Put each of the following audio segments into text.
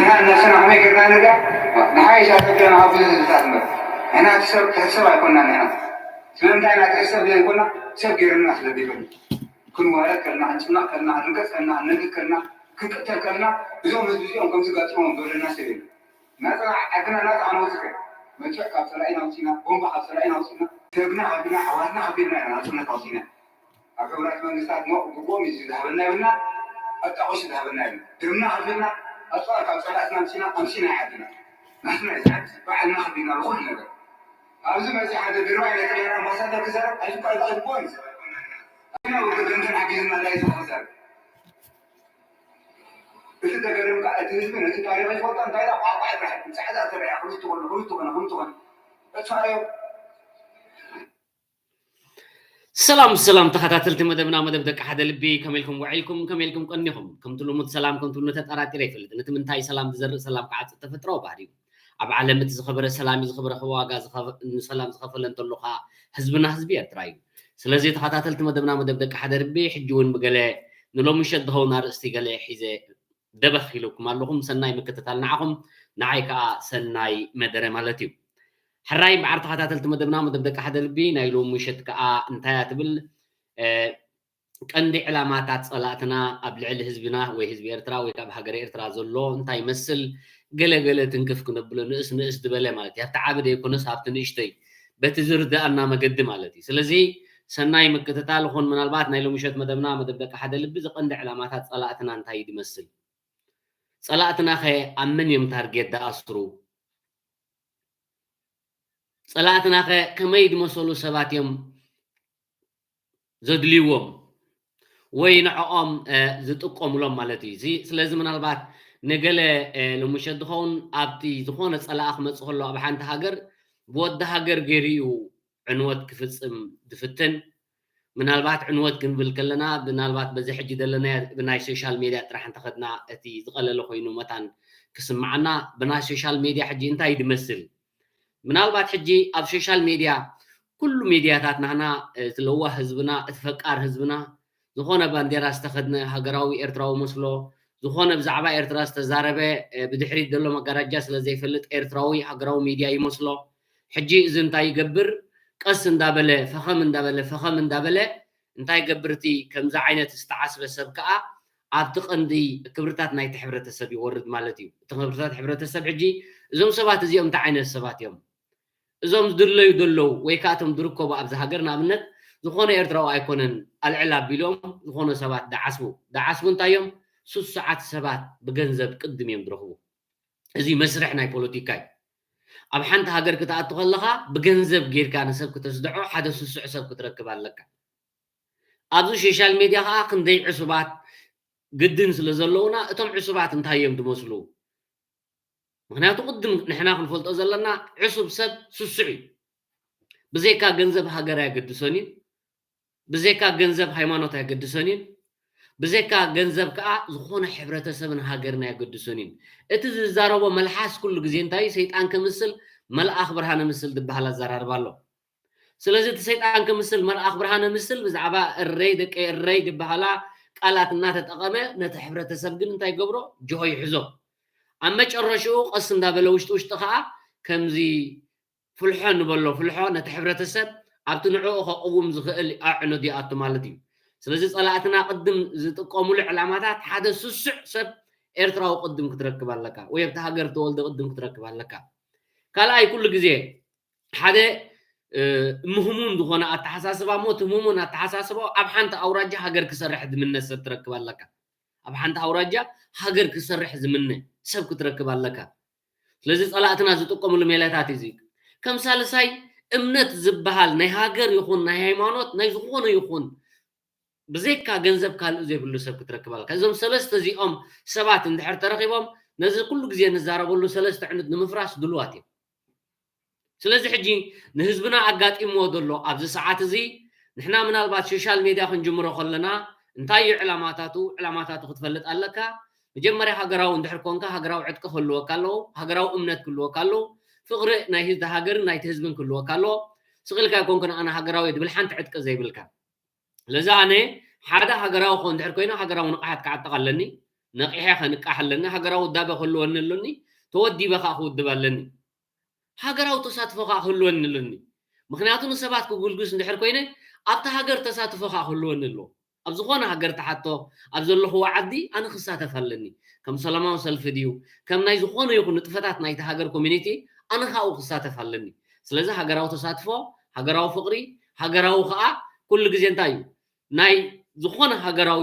ንሕና ነብስና ከመይ ጌርና ንርዳእ? ንሓይሽ ኣጸቢቕና ካብ ብዙሕ ህዝብታት እምበር። ንሕና እቲ ሰብ ትሕቲ ሰብ ኣይኮንናን ኢና። ስለምንታይ ኢና ትሕቲ ሰብ ዘይኮና? ሰብ ጌርና ስለ ዘይፈልጥ። ክንዋረድ ከለና፣ ክንጭነቕ ከለና፣ ክንርገጽ ከለና፣ ክንነግድ ከለና፣ ክንቅተል ከለና፣ እዞም ህዝቢ እዚኦም ከምዚ ጋጢሞም ዝበለና ሰብ የለን። ናጻ ዓድና ናጻ ክነውጽእ መትረብ ካብ ጸላኢና ኣውጺና፣ ቦምባ ካብ ጸላኢና ኣውጺና፣ ደምና ከፊልና፣ ኣሕዋትና ከፊልና ኢና ናጽነት ኣውጺና። ኣብ ሕቡራት መንግስታት ሞቕ ግብኦም እዩ ዝሃበና ይብልና፣ ኣጣቑሱ ዝሃበና ይብልና። ደምና ከፊልና፣ ኣጽዋር ካብ ጸላእትና ኣምጺና፣ ኣምጺና ይዓድና። ናትና እዩ ዝዓዲ። ባዕልና ከፊልና ብኹሉ ነገር። ኣብዚ መጺ ሓደ ድርባይ ናይ ጥልያን ኣምባሳደር ክዛረብ ኣይግባእ፣ ኣይግባእን እዩ። ኣና ወዲ ገንዘብ ሓጊዝና ላይ ዝኽዛር። እቲ ተገርም ከዓ እቲ ህዝቢ ነቲ ታሪኽ ይፈልጦ፣ እንታይ ኢላ ቋንቋ ይብራሕ፣ ጻዕዳ ተበያ፣ ክምቲ ኾነ፣ ክምቲ ኾነ፣ ክምቲ ኾነ። ተጻረዮ። ሰላም ሰላም ተኸታተልቲ መደብና፣ መደብ ደቂ ሓደ ልቢ፣ ከመይ ኢልኩም ውዒልኩም? ከመይ ኢልኩም ቀኒኹም? ከምቲ ልሙድ ሰላም ከምቲ ልሙድ ተጠራጢረ ይፈልጥ። ነቲ ምንታይ ሰላም ዝዘርእ ሰላም ክዓጽድ ተፈጥሮኣዊ ባህሪ እዩ። ኣብ ዓለም እቲ ዝኸበረ ሰላም እዩ፣ ዝኸበረ ዋጋ ዝኸፈ-፣ ንሰላም ዝኸፈለ እንተሎ ኸዓ ህዝብና ህዝቢ ኤርትራ እዩ። ስለዚ ተኸታተልቲ መደብና፣ መደብ ደቂ ሓደ ልቢ፣ ሕጂ እውን ብገለ ንሎሚ ምሸት ዝኸውን ኣርእስቲ ገለ ሒዘ ደበኽ ኢለኩም ኣለኹም። ሰናይ ምክትታል ንዓኹም፣ ንዓይ ከኣ ሰናይ መደረ ማለት እዩ። ሕራይ እምበኣር ተኸታተልቲ መደብና፣ መደብ ደቂ ሓደ ልቢ ናይ ሎሚ ምሸት ከኣ እንታይ እያ ትብል? እ፣ ቀንዲ ዕላማታት ጸላእትና ኣብ ልዕሊ ህዝብና ወይ ህዝቢ ኤርትራ ወይ ከኣ ኣብ ሃገረ ኤርትራ ዘሎ እንታይ ይመስል? ገለ ገለ ትንክፍ ክነብሎ ንእስ ንእስ ዝበለ ማለት እዩ። ኣብቲ ዓቢ ዘይኮነስ ኣብቲ ንእሽተይ በቲ ዝርድኣና መገዲ ማለት እዩ። ስለዚ ሰናይ ምክትታል ይኹን ምናልባት ናይ ሎሚ ምሸት መደብና፣ መደብ ደቂ ሓደ ልቢ፣ እዚ ቀንዲ ዕላማታት ጸላእትና እንታይ እዩ ዝመስል? ጸላእትናኸ ኣብ መን እዮም ታርጌት ዝኣስሩ? ጸላእትናኸ ከመይ ዝመሰሉ ሰባት እዮም ዘድልይዎም ወይ ንዕኦም፣ እ፣ ዝጥቀሙሎም ማለት እዩ። እዚ፣ ስለዚ ምናልባት ንገለ፣ እ፣ ሎሚ ምሸት ዝኸውን ኣብቲ ዝኾነ ጸላኢ ክመጽእ ከሎ ኣብ ሓንቲ ሃገር ብወዲ ሃገር ገይሩ እዩ ዕንወት ክፍጽም ዝፍትን። ምናልባት ዕንወት ክንብል ከለና፣ ምናልባት በዚ ሕጂ ዘለናዮ ብናይ ሶሻል ሜድያ ጥራሕ እንተኸድና እቲ ዝቐለለ ኮይኑ መታን ክስምዓና። ብናይ ሶሻል ሜድያ ሕጂ እንታይ እዩ ዝመስል? ምናልባት ሕጂ ኣብ ሶሻል ሜድያ ኩሉ ሜድያታት ናህና፣ እቲ ለዋህ ህዝብና፣ እቲ ፈቃር ህዝብና፣ ዝኾነ ባንዴራ ዝተኸድነ ሃገራዊ ኤርትራዊ መስሎ፣ ዝኾነ ብዛዕባ ኤርትራ ዝተዛረበ፣ እ፣ ብድሕሪት ዘሎ መጋረጃ ስለ ዘይፈልጥ ኤርትራዊ ሃገራዊ ሚድያ ይመስሎ። ሕጂ እዚ እንታይ ይገብር? ቀስ እንዳበለ፣ ፈኸም እንዳበለ፣ ፈኸም እንዳበለ እንታይ ይገብር? እቲ ከምዚ ዓይነት ዝተዓስበ ሰብ ከኣ ኣብቲ ቀንዲ ክብርታት ናይቲ ሕብረተሰብ ይወርድ ማለት እዩ። እቲ ክብርታት ሕብረተሰብ ሕጂ እዞም ሰባት እዚኦም እንታይ ዓይነት ሰባት እዮም? እዞም ዝድለዩ ዘለዉ ወይ ከዓ እቶም ዝርከቡ ኣብዚ ሃገር ንኣብነት ዝኾነ ኤርትራዊ ኣይኮነን ኣልዕል ኣቢሎም ዝኾነ ሰባት ደዓስቡ። ደዓስቡ እንታይ እዮም? ስሱዓት ሰባት ብገንዘብ ቅድም እዮም ዝረኽቡ። እዚ መስርሕ ናይ ፖለቲካ እዩ። ኣብ ሓንቲ ሃገር ክትኣቱ ከለኻ ብገንዘብ ጌርካ ንሰብ ክተስድዖ ሓደ ስሱዕ ሰብ ክትረክብ ኣለካ። ኣብዚ ሶሻል ሜድያ ከዓ ክንደይ ዕሱባት ግድን ስለ ዘለዉና እቶም ዕሱባት እንታይ እዮም ዝመስሉ? ምኽንያቱ ቅድም ንሕና ክንፈልጦ ዘለና ዕሱብ ሰብ ስሱዕ እዩ። ብዘይካ ገንዘብ ሃገር ኣየገድሶን እዩ። ብዘይካ ገንዘብ ሃይማኖት ኣየገድሶን እዩ። ብዘይካ ገንዘብ ከዓ ዝኾነ ሕብረተሰብን ሃገርን ኣየገድሶን እዩ። እቲ ዝዛረቦ መልሓስ ኩሉ ግዜ እንታይ እዩ? ሰይጣን ክምስል መልኣኽ ብርሃን ምስል ዝበሃል ኣዘራርባ ኣሎ። ስለዚ እቲ ሰይጣን ክምስል መልኣኽ ብርሃን ምስል ብዛዕባ እረይ ደቂ እረይ ዝበሃላ ቃላት እናተጠቐመ ነቲ ሕብረተሰብ ግን እንታይ ይገብሮ? ጅሆ ይሕዞ። ኣብ መጨረሽኡ ቀስ እንዳበለ ውሽጢ ውሽጢ ከዓ ከምዚ ፍልሖ ንበሎ ፍልሖ ነቲ ሕብረተሰብ ኣብቲ ንዕኡ ከቕውም ዝኽእል ኣዕኑድ ይኣቱ ማለት እዩ። ስለዚ ጸላእትና ቅድም ዝጥቀሙሉ ዕላማታት ሓደ ስሱዕ ሰብ ኤርትራዊ ቅድም ክትረክብ ኣለካ ወይ ኣብቲ ሃገር ተወልደ ቅድም ክትረክብ ኣለካ። ካልኣይ ኩሉ ግዜ ሓደ፣ እ፣ ምህሙን ዝኾነ ኣተሓሳስባ እሞ እቲ ምህሙን ኣተሓሳስባ ኣብ ሓንቲ ኣውራጃ ሃገር ክሰርሕ ዝምነ ሰብ ትረክብ ኣለካ። ኣብ ሓንቲ ኣውራጃ ሃገር ክሰርሕ ዝምነ ሰብ ክትረክብ ኣለካ። ስለዚ ጸላእትና ዝጥቀምሉ ሜላታት እዩ እዚ። ከም ሳልሳይ እምነት ዝበሃል ናይ ሃገር ይኹን ናይ ሃይማኖት ናይ ዝኾነ ይኹን ብዘይካ ገንዘብ ካልእ ዘይብሉ ሰብ ክትረክብ ኣለካ። እዞም ሰለስተ እዚኦም ሰባት እንድሕር ተረኺቦም ነዚ ኩሉ ግዜ ንዛረበሉ ሰለስተ ዕኑድ ንምፍራስ ድሉዋት እዮም። ስለዚ ሕጂ ንህዝብና ኣጋጢምዎ ዘሎ ኣብዚ ሰዓት እዚ ንሕና ምናልባት ሶሻል ሜድያ ክንጅምሮ ከለና እንታይ እዩ ዕላማታቱ? ዕላማታቱ ክትፈልጥ ኣለካ። መጀመርያ ሃገራዊ እንድሕር ኮንካ ሃገራዊ ዕጥቂ ክህልወካ ኣለዎ፣ ሃገራዊ እምነት ክህልወካ ኣለዎ፣ ፍቕሪ ናይ ህዝቢ ሃገርን ናይቲ ህዝብን ክህልወካ ኣለዎ። ስቕ ኢልካ ኣይኮንኩን ኣነ ሃገራዊ እየ ዝብል ሓንቲ ዕጥቂ ዘይብልካ። ስለዚ ኣነ ሓደ ሃገራዊ ክኾን እንድሕር ኮይነ ሃገራዊ ንቕሓት ክዓጥቕ ኣለኒ። ነቒሐ ከንቃሕ ኣለኒ፣ ሃገራዊ ውዳበ ክህልወኒ ኣለኒ፣ ተወዲበ ከዓ ክውድብ ኣለኒ። ሃገራዊ ተሳትፎ ከዓ ክህልወኒ ኣለኒ። ምክንያቱ ንሰባት ክጉልጉስ እንድሕር ኮይነ ኣብቲ ሃገር ተሳትፎ ከዓ ክህልወኒ ኣለዎ። ኣብ ዝኾነ ሃገር ተሓቶ ኣብ ዘለኽዎ ዓዲ ኣነ ክሳተፍ ኣለኒ። ከም ሰላማዊ ሰልፊ ድዩ ከም ናይ ዝኾነ ይኹን ንጥፈታት ናይቲ ሃገር ኮሚኒቲ ኣነ ካብኡ ክሳተፍ ኣለኒ። ስለዚ ሃገራዊ ተሳትፎ፣ ሃገራዊ ፍቕሪ፣ ሃገራዊ ከዓ ኩሉ ግዜ እንታይ እዩ ናይ ዝኾነ ሃገራዊ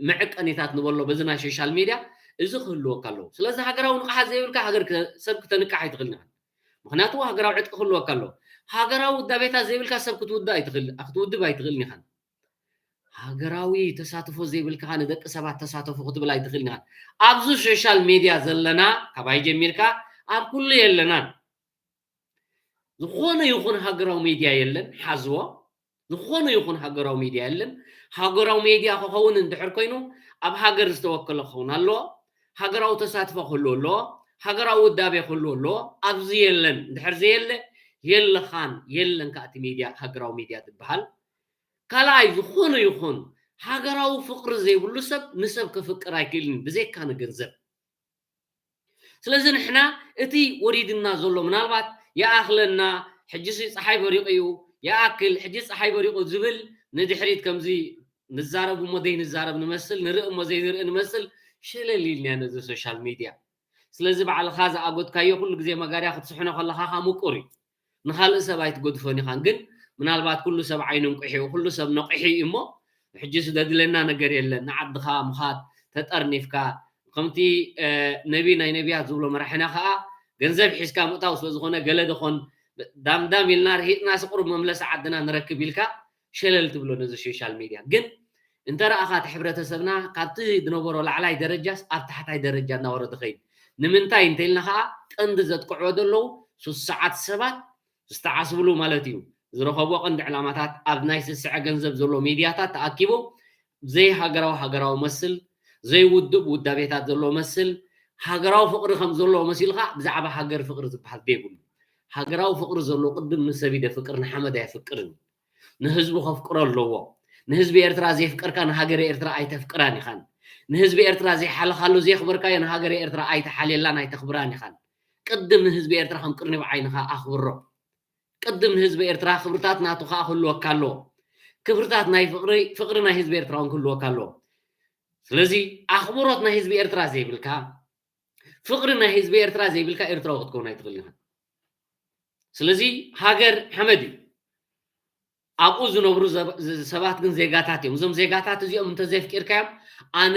መዕቀኒታት ንበሎ በዚ ናይ ሶሻል ሚድያ እዚ ክህልወካ ኣለዎ። ስለዚ ሃገራዊ ንቕሓት ዘይብልካ ሃገር ክተ- ሰብ ክተንቅሕ ኣይትኽእልን ኢኻ። ምክንያቱ ሃገራዊ ዕጥቂ ክህልወካ ኣለዎ። ሃገራዊ ውዳቤታት ዘይብልካ ሰብ ክትውድእ ኣይትኽእል ክትውድብ ኣይትኽእልን ኢኻ። ሃገራዊ ተሳትፎ ዘይብልካ ንደቂ ሰባት ተሳተፉ ክትብል ኣይትኽእልን ኢኻ። ኣብዚ ሶሻል ሚድያ ዘለና ካባይ ጀሚርካ ኣብ ኩሉ የለናን። ዝኾነ ይኹን ሃገራዊ ሚድያ የለን፣ ሓዝዎ። ዝኾነ ይኹን ሃገራዊ ሚድያ የለን። ሃገራዊ ሚድያ ክኸውን እንድሕር ኮይኑ ኣብ ሃገር ዝተወከለ ክኸውን ኣለዎ። ሃገራዊ ተሳትፎ ክህልዎ ኣለዎ። ሃገራዊ ውዳቤ ክህልዎ ኣለዎ። ኣብዚ የለን። እንድሕር ዘየለ የለኻን፣ የለን ከዓ እቲ ሚድያ ሃገራዊ ሚድያ ዝበሃል። ካልኣይ ዝኾነ ይኹን ሃገራዊ ፍቕሪ ዘይብሉ ሰብ ንሰብ ከፍቅር ኣይክእልን ብዘይካ ንገንዘብ። ስለዚ ንሕና እቲ ወሪድና ዘሎ ምናልባት ይኣኽለና፣ ሕጂሲ ፀሓይ በሪቑ እዩ፣ ይኣክል፣ ሕጂ ፀሓይ በሪቑ ዝብል ንድሕሪት ከምዚ ንዛረብ እሞ ዘይንዛረብ ንመስል፣ ንርኢ እሞ ዘይንርኢ ንመስል ሸለል ኢልናዮ ነዚ ሶሻል ሚድያ። ስለዚ ባዕልኻ ዝኣጎድካዮ ኩሉ ግዜ መጋርያ ክትስሕኖ ከለኻ ከዓ ምቁር እዩ። ንኻልእ ሰብ ኣይትገድፎን ኢኻን። ግን ምናልባት ኩሉ ሰብ ዓይኑ እንቁሕ እዩ፣ ኩሉ ሰብ ነቂሑ እዩ እሞ ሕጂ ዝደድለና ነገር የለን። ንዓድኻ ምኻድ ተጠርኒፍካ ከምቲ ነቢ ናይ ነቢያት ዝብሎ መራሒና ከዓ ገንዘብ ሒዝካ ምእታው ስለ ዝኾነ ገለ ደኾን ዳምዳም ኢልና ርሂጥና ስቁር መምለሲ ዓድና ንረክብ ኢልካ ሸለል ትብሎ ነዚ ሶሻል ሚድያ። ግን እንተ ረኣኻ እቲ ሕብረተሰብና ካብቲ ዝነበሮ ላዕላይ ደረጃስ ኣብ ታሕታይ ደረጃ እናወረደ ኸይድ። ንምንታይ እንተኢልና ከዓ ቀንዲ ዘጥቅዕዎ ዘለዉ ሱስ ሰዓት ሰባት ዝተዓስብሉ ማለት እዩ። ዝረኸብዎ ቀንዲ ዕላማታት ኣብ ናይ ስስዐ ገንዘብ ዘሎ ሚድያታት ተኣኪቡ ዘይሃገራዊ ሃገራዊ መስል፣ ዘይውድብ ውዳቤታት ዘለዎ መስል፣ ሃገራዊ ፍቕሪ ከም ዘለዎ መሲልካ ብዛዕባ ሃገር ፍቕሪ ዝበሃል ዘይብሉ። ሃገራዊ ፍቕሪ ዘለዎ ቅድም ንሰብ ይደፍቅር ንሓመድ ኣየፍቅርን። ንህዝቡ ከፍቅሮ ኣለዎ። ንህዝቢ ኤርትራ ዘየፍቀርካ ንሃገረ ኤርትራ ኣይተፍቅራን ኢኻን። ንህዝቢ ኤርትራ ዘይሓለኻሉ ዘየኽበርካዮ ንሃገረ ኤርትራ ኣይተሓልየላን ኣይተኽብራን ኢኻን። ቅድም ንህዝቢ ኤርትራ ከም ቅርኒ ብዓይንኻ ኣኽብሮ። ቅድም ንህዝቢ ኤርትራ ክብርታት ናቱ ከዓ ክህልወካ ኣለዎ። ክብርታት ናይ ፍቕሪ ፍቕሪ ናይ ህዝቢ ኤርትራ እውን ክህልወካ ኣለዎ። ስለዚ ኣኽብሮት ናይ ህዝቢ ኤርትራ ዘይብልካ ፍቕሪ ናይ ህዝቢ ኤርትራ ዘይብልካ ኤርትራዊ ክትከውን ኣይትኽእልን ኢኻ። ስለዚ ሃገር ሓመድ እዩ። ኣብኡ ዝነብሩ ዘብ- ዝ- ሰባት ግን ዜጋታት እዮም። እዞም ዜጋታት እዚኦም እንተዘይፍቂርካዮም ኣነ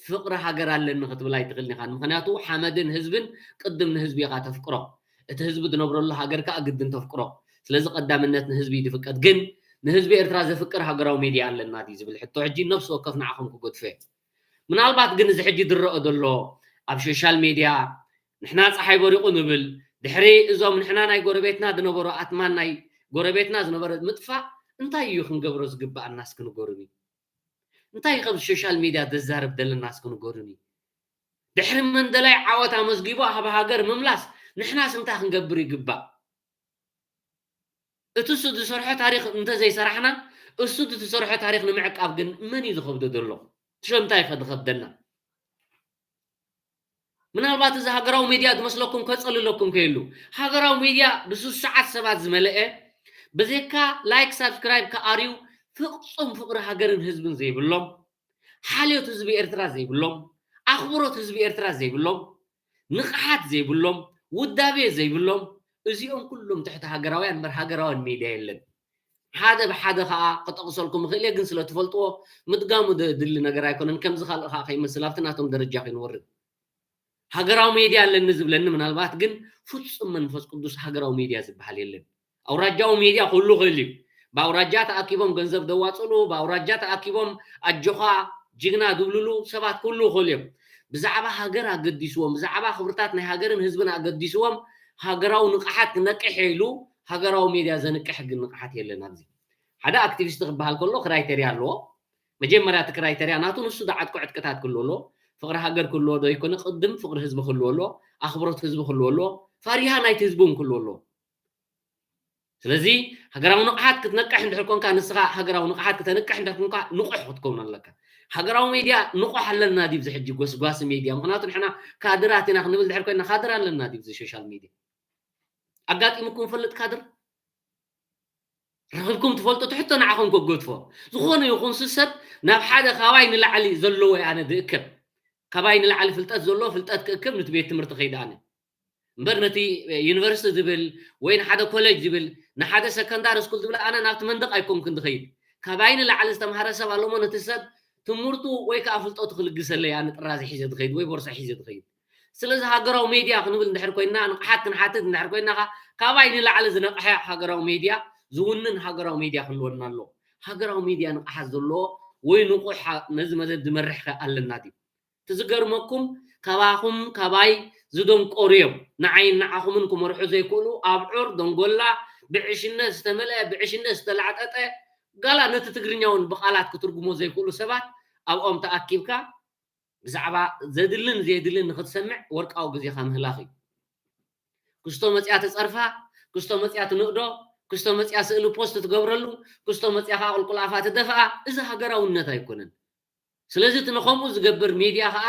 ፍቕሪ ሃገር ኣለኒ ክትብል ኣይትኽእልን ኢኻ። ምክንያቱ ሓመድን ህዝብን ቅድም ንህዝቢ ኢኻ ተፍቅሮ። እቲ ህዝቢ ዝነብረሉ ሃገር ከዓ ግድን ተፍቅሮ። ስለዚ ቀዳምነት ንህዝቢ እዩ ዝፍቀድ። ግን ንህዝቢ ኤርትራ ዘፍቅር ሃገራዊ ሚድያ ኣለና ድዩ ዝብል ሕቶ ሕጂ ነፍሲ ወከፍ ንዓኹም ክገድፎ እየ። ምናልባት ግን እዚ ሕጂ ዝረአ ዘሎ ኣብ ሶሻል ሚድያ ንሕና ፀሓይ በሪቑ ንብል፣ ድሕሪ እዞም ንሕና ናይ ጎረቤትና ዝነበሩ ኣትማን ናይ ጎረቤትና ዝነበረ ምጥፋእ እንታይ እዩ ክንገብሮ ዝግበኣና እስኪ ንገሩኒ? እንታይ እዩ ከምዚ ሶሻል ሚድያ ዘዛርብ ዘለና እስኪ ንገሩኒ? ድሕሪ መንደላይ ዓወት ኣመዝጊቡ ኣብ ሃገር ምምላስ ንሕናስ እንታይ ክንገብር ይግባእ? እቲ እሱ ዝሰርሖ ታሪኽ እንተዘይሰራሕና እሱ ዝሰርሖ ታሪኽ ንምዕቃብ ግን መን እዩ ዝኸብዶ ዘሎ? ሽምታይ ከ ዝኸብደና? ምናልባት እዚ ሃገራዊ ሚድያ ዝመስለኩም ከጸልለኩም ከየሉ ሃገራዊ ሚድያ ብስሱዓት ሰባት ዝመለአ ብዘይካ ላይክ ሳብስክራይብ ከኣርዩ ፍጹም ፍቕሪ ሃገርን ህዝብን ዘይብሎም ሓልዮት ህዝቢ ኤርትራ ዘይብሎም ኣኽብሮት ህዝቢ ኤርትራ ዘይብሎም ንቕሓት ዘይብሎም ውዳቤ ዘይብሎም እዚኦም ኩሎም ትሕቲ ሃገራውያን እምበር ሃገራውያን ሚድያ የለን። ሓደ ብሓደ ከዓ ክጠቕሰልኩም እኽእል እየ ግን ስለ ትፈልጥዎ ምድጋሙ ዘድሊ ነገር ኣይኮነን። ከምዚ ካልእ ከዓ ከይመስል ኣብቲ ናቶም ደረጃ ከይንወርድ ሃገራዊ ሜድያ ኣለኒ ዝብለኒ ምናልባት ግን ፍጹም መንፈስ ቅዱስ ሃገራዊ ሜድያ ዝበሃል የለን። ኣውራጃዊ ሜድያ ክህሉ ይኽእል እዩ። ብኣውራጃ ተኣኪቦም ገንዘብ ዘዋፅእሉ ብኣውራጃ ተኣኪቦም ኣጆኻ ጅግና ዝብልሉ ሰባት ክህሉ ይኽእሉ እዮም። ብዛዕባ ሃገር ኣገዲስዎም ብዛዕባ ክብርታት ናይ ሃገርን ህዝብን ኣገዲስዎም ሃገራዊ ንቕሓት ክነቅሕ ኢሉ ሃገራዊ ሜድያ ዘንቅሕ ግን ንቕሓት የለን። ኣብዚ ሓደ ኣክቲቪስት ክበሃል ከሎ ክራይተርያ ኣለዎ። መጀመርያ እቲ ክራይተርያ ናቱ ንሱ ዝዓጥቆ ዕጥቅታት ክህልዎ ኣለዎ። ፍቕሪ ሃገር ክህልዎ ዶ ይኮነ ቅድም ፍቕሪ ህዝቢ ክህልዎ ኣለዎ። ኣኽብሮት ህዝቢ ክህልዎ ኣለዎ። ፈሪሃ ናይቲ ህዝቢ እውን ክህልዎ ኣለዎ። ስለዚ ሃገራዊ ንቕሓት ክትነቅሕ እንድሕር ኮንካ ንስኻ ሃገራዊ ንቕሓት ክተንቅሕ እንድሕር ኮንካ ንቑሕ ክትከውን ኣለካ። ሃገራዊ ሜድያ ንቑሕ ኣለና ድዩ? እዚ ሕጂ ጎስጓሲ ሜድያ፣ ምኽንያቱ ንሕና ካድራት ኢና ክንብል ድሕር ኮይና፣ ካድር ኣለና ድዩ? እዚ ሶሻል ሜድያ ኣጋጢምኩም ፈልጥ? ካድር ረኽብኩም ትፈልጡ? ትሕቶ ንዓኹም ከገድፎ። ዝኾነ ይኹን ሰብ ናብ ሓደ ካባይ ንላዕሊ ዘለዎ ኣነ ዝእከብ፣ ካባይ ንላዕሊ ፍልጠት ዘለዎ ፍልጠት ክእከብ ንቲ ቤት ትምህርቲ ከይደ ኣነ። እምበር ነቲ ዩኒቨርሲቲ ዝብል ወይ ንሓደ ኮሌጅ ዝብል ንሓደ ሰከንዳሪ ስኩል ዝብል ኣነ ናብቲ መንደቕ ኣይኮንኩን ዝኸይድ። ካባይ ንላዕሊ ዝተምሃረ ሰብ ኣሎ እሞ ነቲ ሰብ ትምህርቱ ወይ ከዓ ፍልጠቱ ክልግሰለይ ኣነ ጥራዚ ሒዘ ዝኸይድ ወይ ቦርሳ ሒዘ ዝኸይድ። ስለዚ ሃገራዊ ሜድያ ክንብል እንድሕር ኮይና፣ ንቕሓት ክንሓትት እንድሕር ኮይና፣ ካባይ ንላዕሊ ዝነቕሐ ሃገራዊ ሜድያ፣ ዝውንን ሃገራዊ ሜድያ ክህልወና ኣሎ። ሃገራዊ ሜድያ ንቕሓት ዘለዎ ወይ ንቑሕ ነዚ መደብ ዝመርሕ ከ ኣለና ድዩ? ትዝገርመኩም፣ ካባኹም ካባይ ዝደንቆሩ እዮም። ንዓይን ንዓኹምን ክመርሑ ዘይክእሉ ኣብዑር ደንጎላ ብዕሽነት ዝተመልአ ብዕሽነት ዝተላዕጠጠ ጋላ ነቲ ትግርኛ እውን ብቓላት ክትርጉሞ ዘይክእሉ ሰባት ኣብኦም ተኣኪብካ ብዛዕባ ዘድልን ዘየድልን ንክትሰምዕ ወርቃዊ ግዜኻ ምህላኽ እዩ። ክስቶ መፅያ ትፀርፋ፣ ክስቶ መፅያ ትንእዶ፣ ክስቶ መፅያ ስእሊ ፖስት ትገብረሉ፣ ክስቶ መፅያ ከዓ ቁልቁል ኣፋ ትደፍኣ። እዚ ሃገራውነት ኣይኮነን። ስለዚ እቲ ንከምኡ ዝገብር ሜድያ ከዓ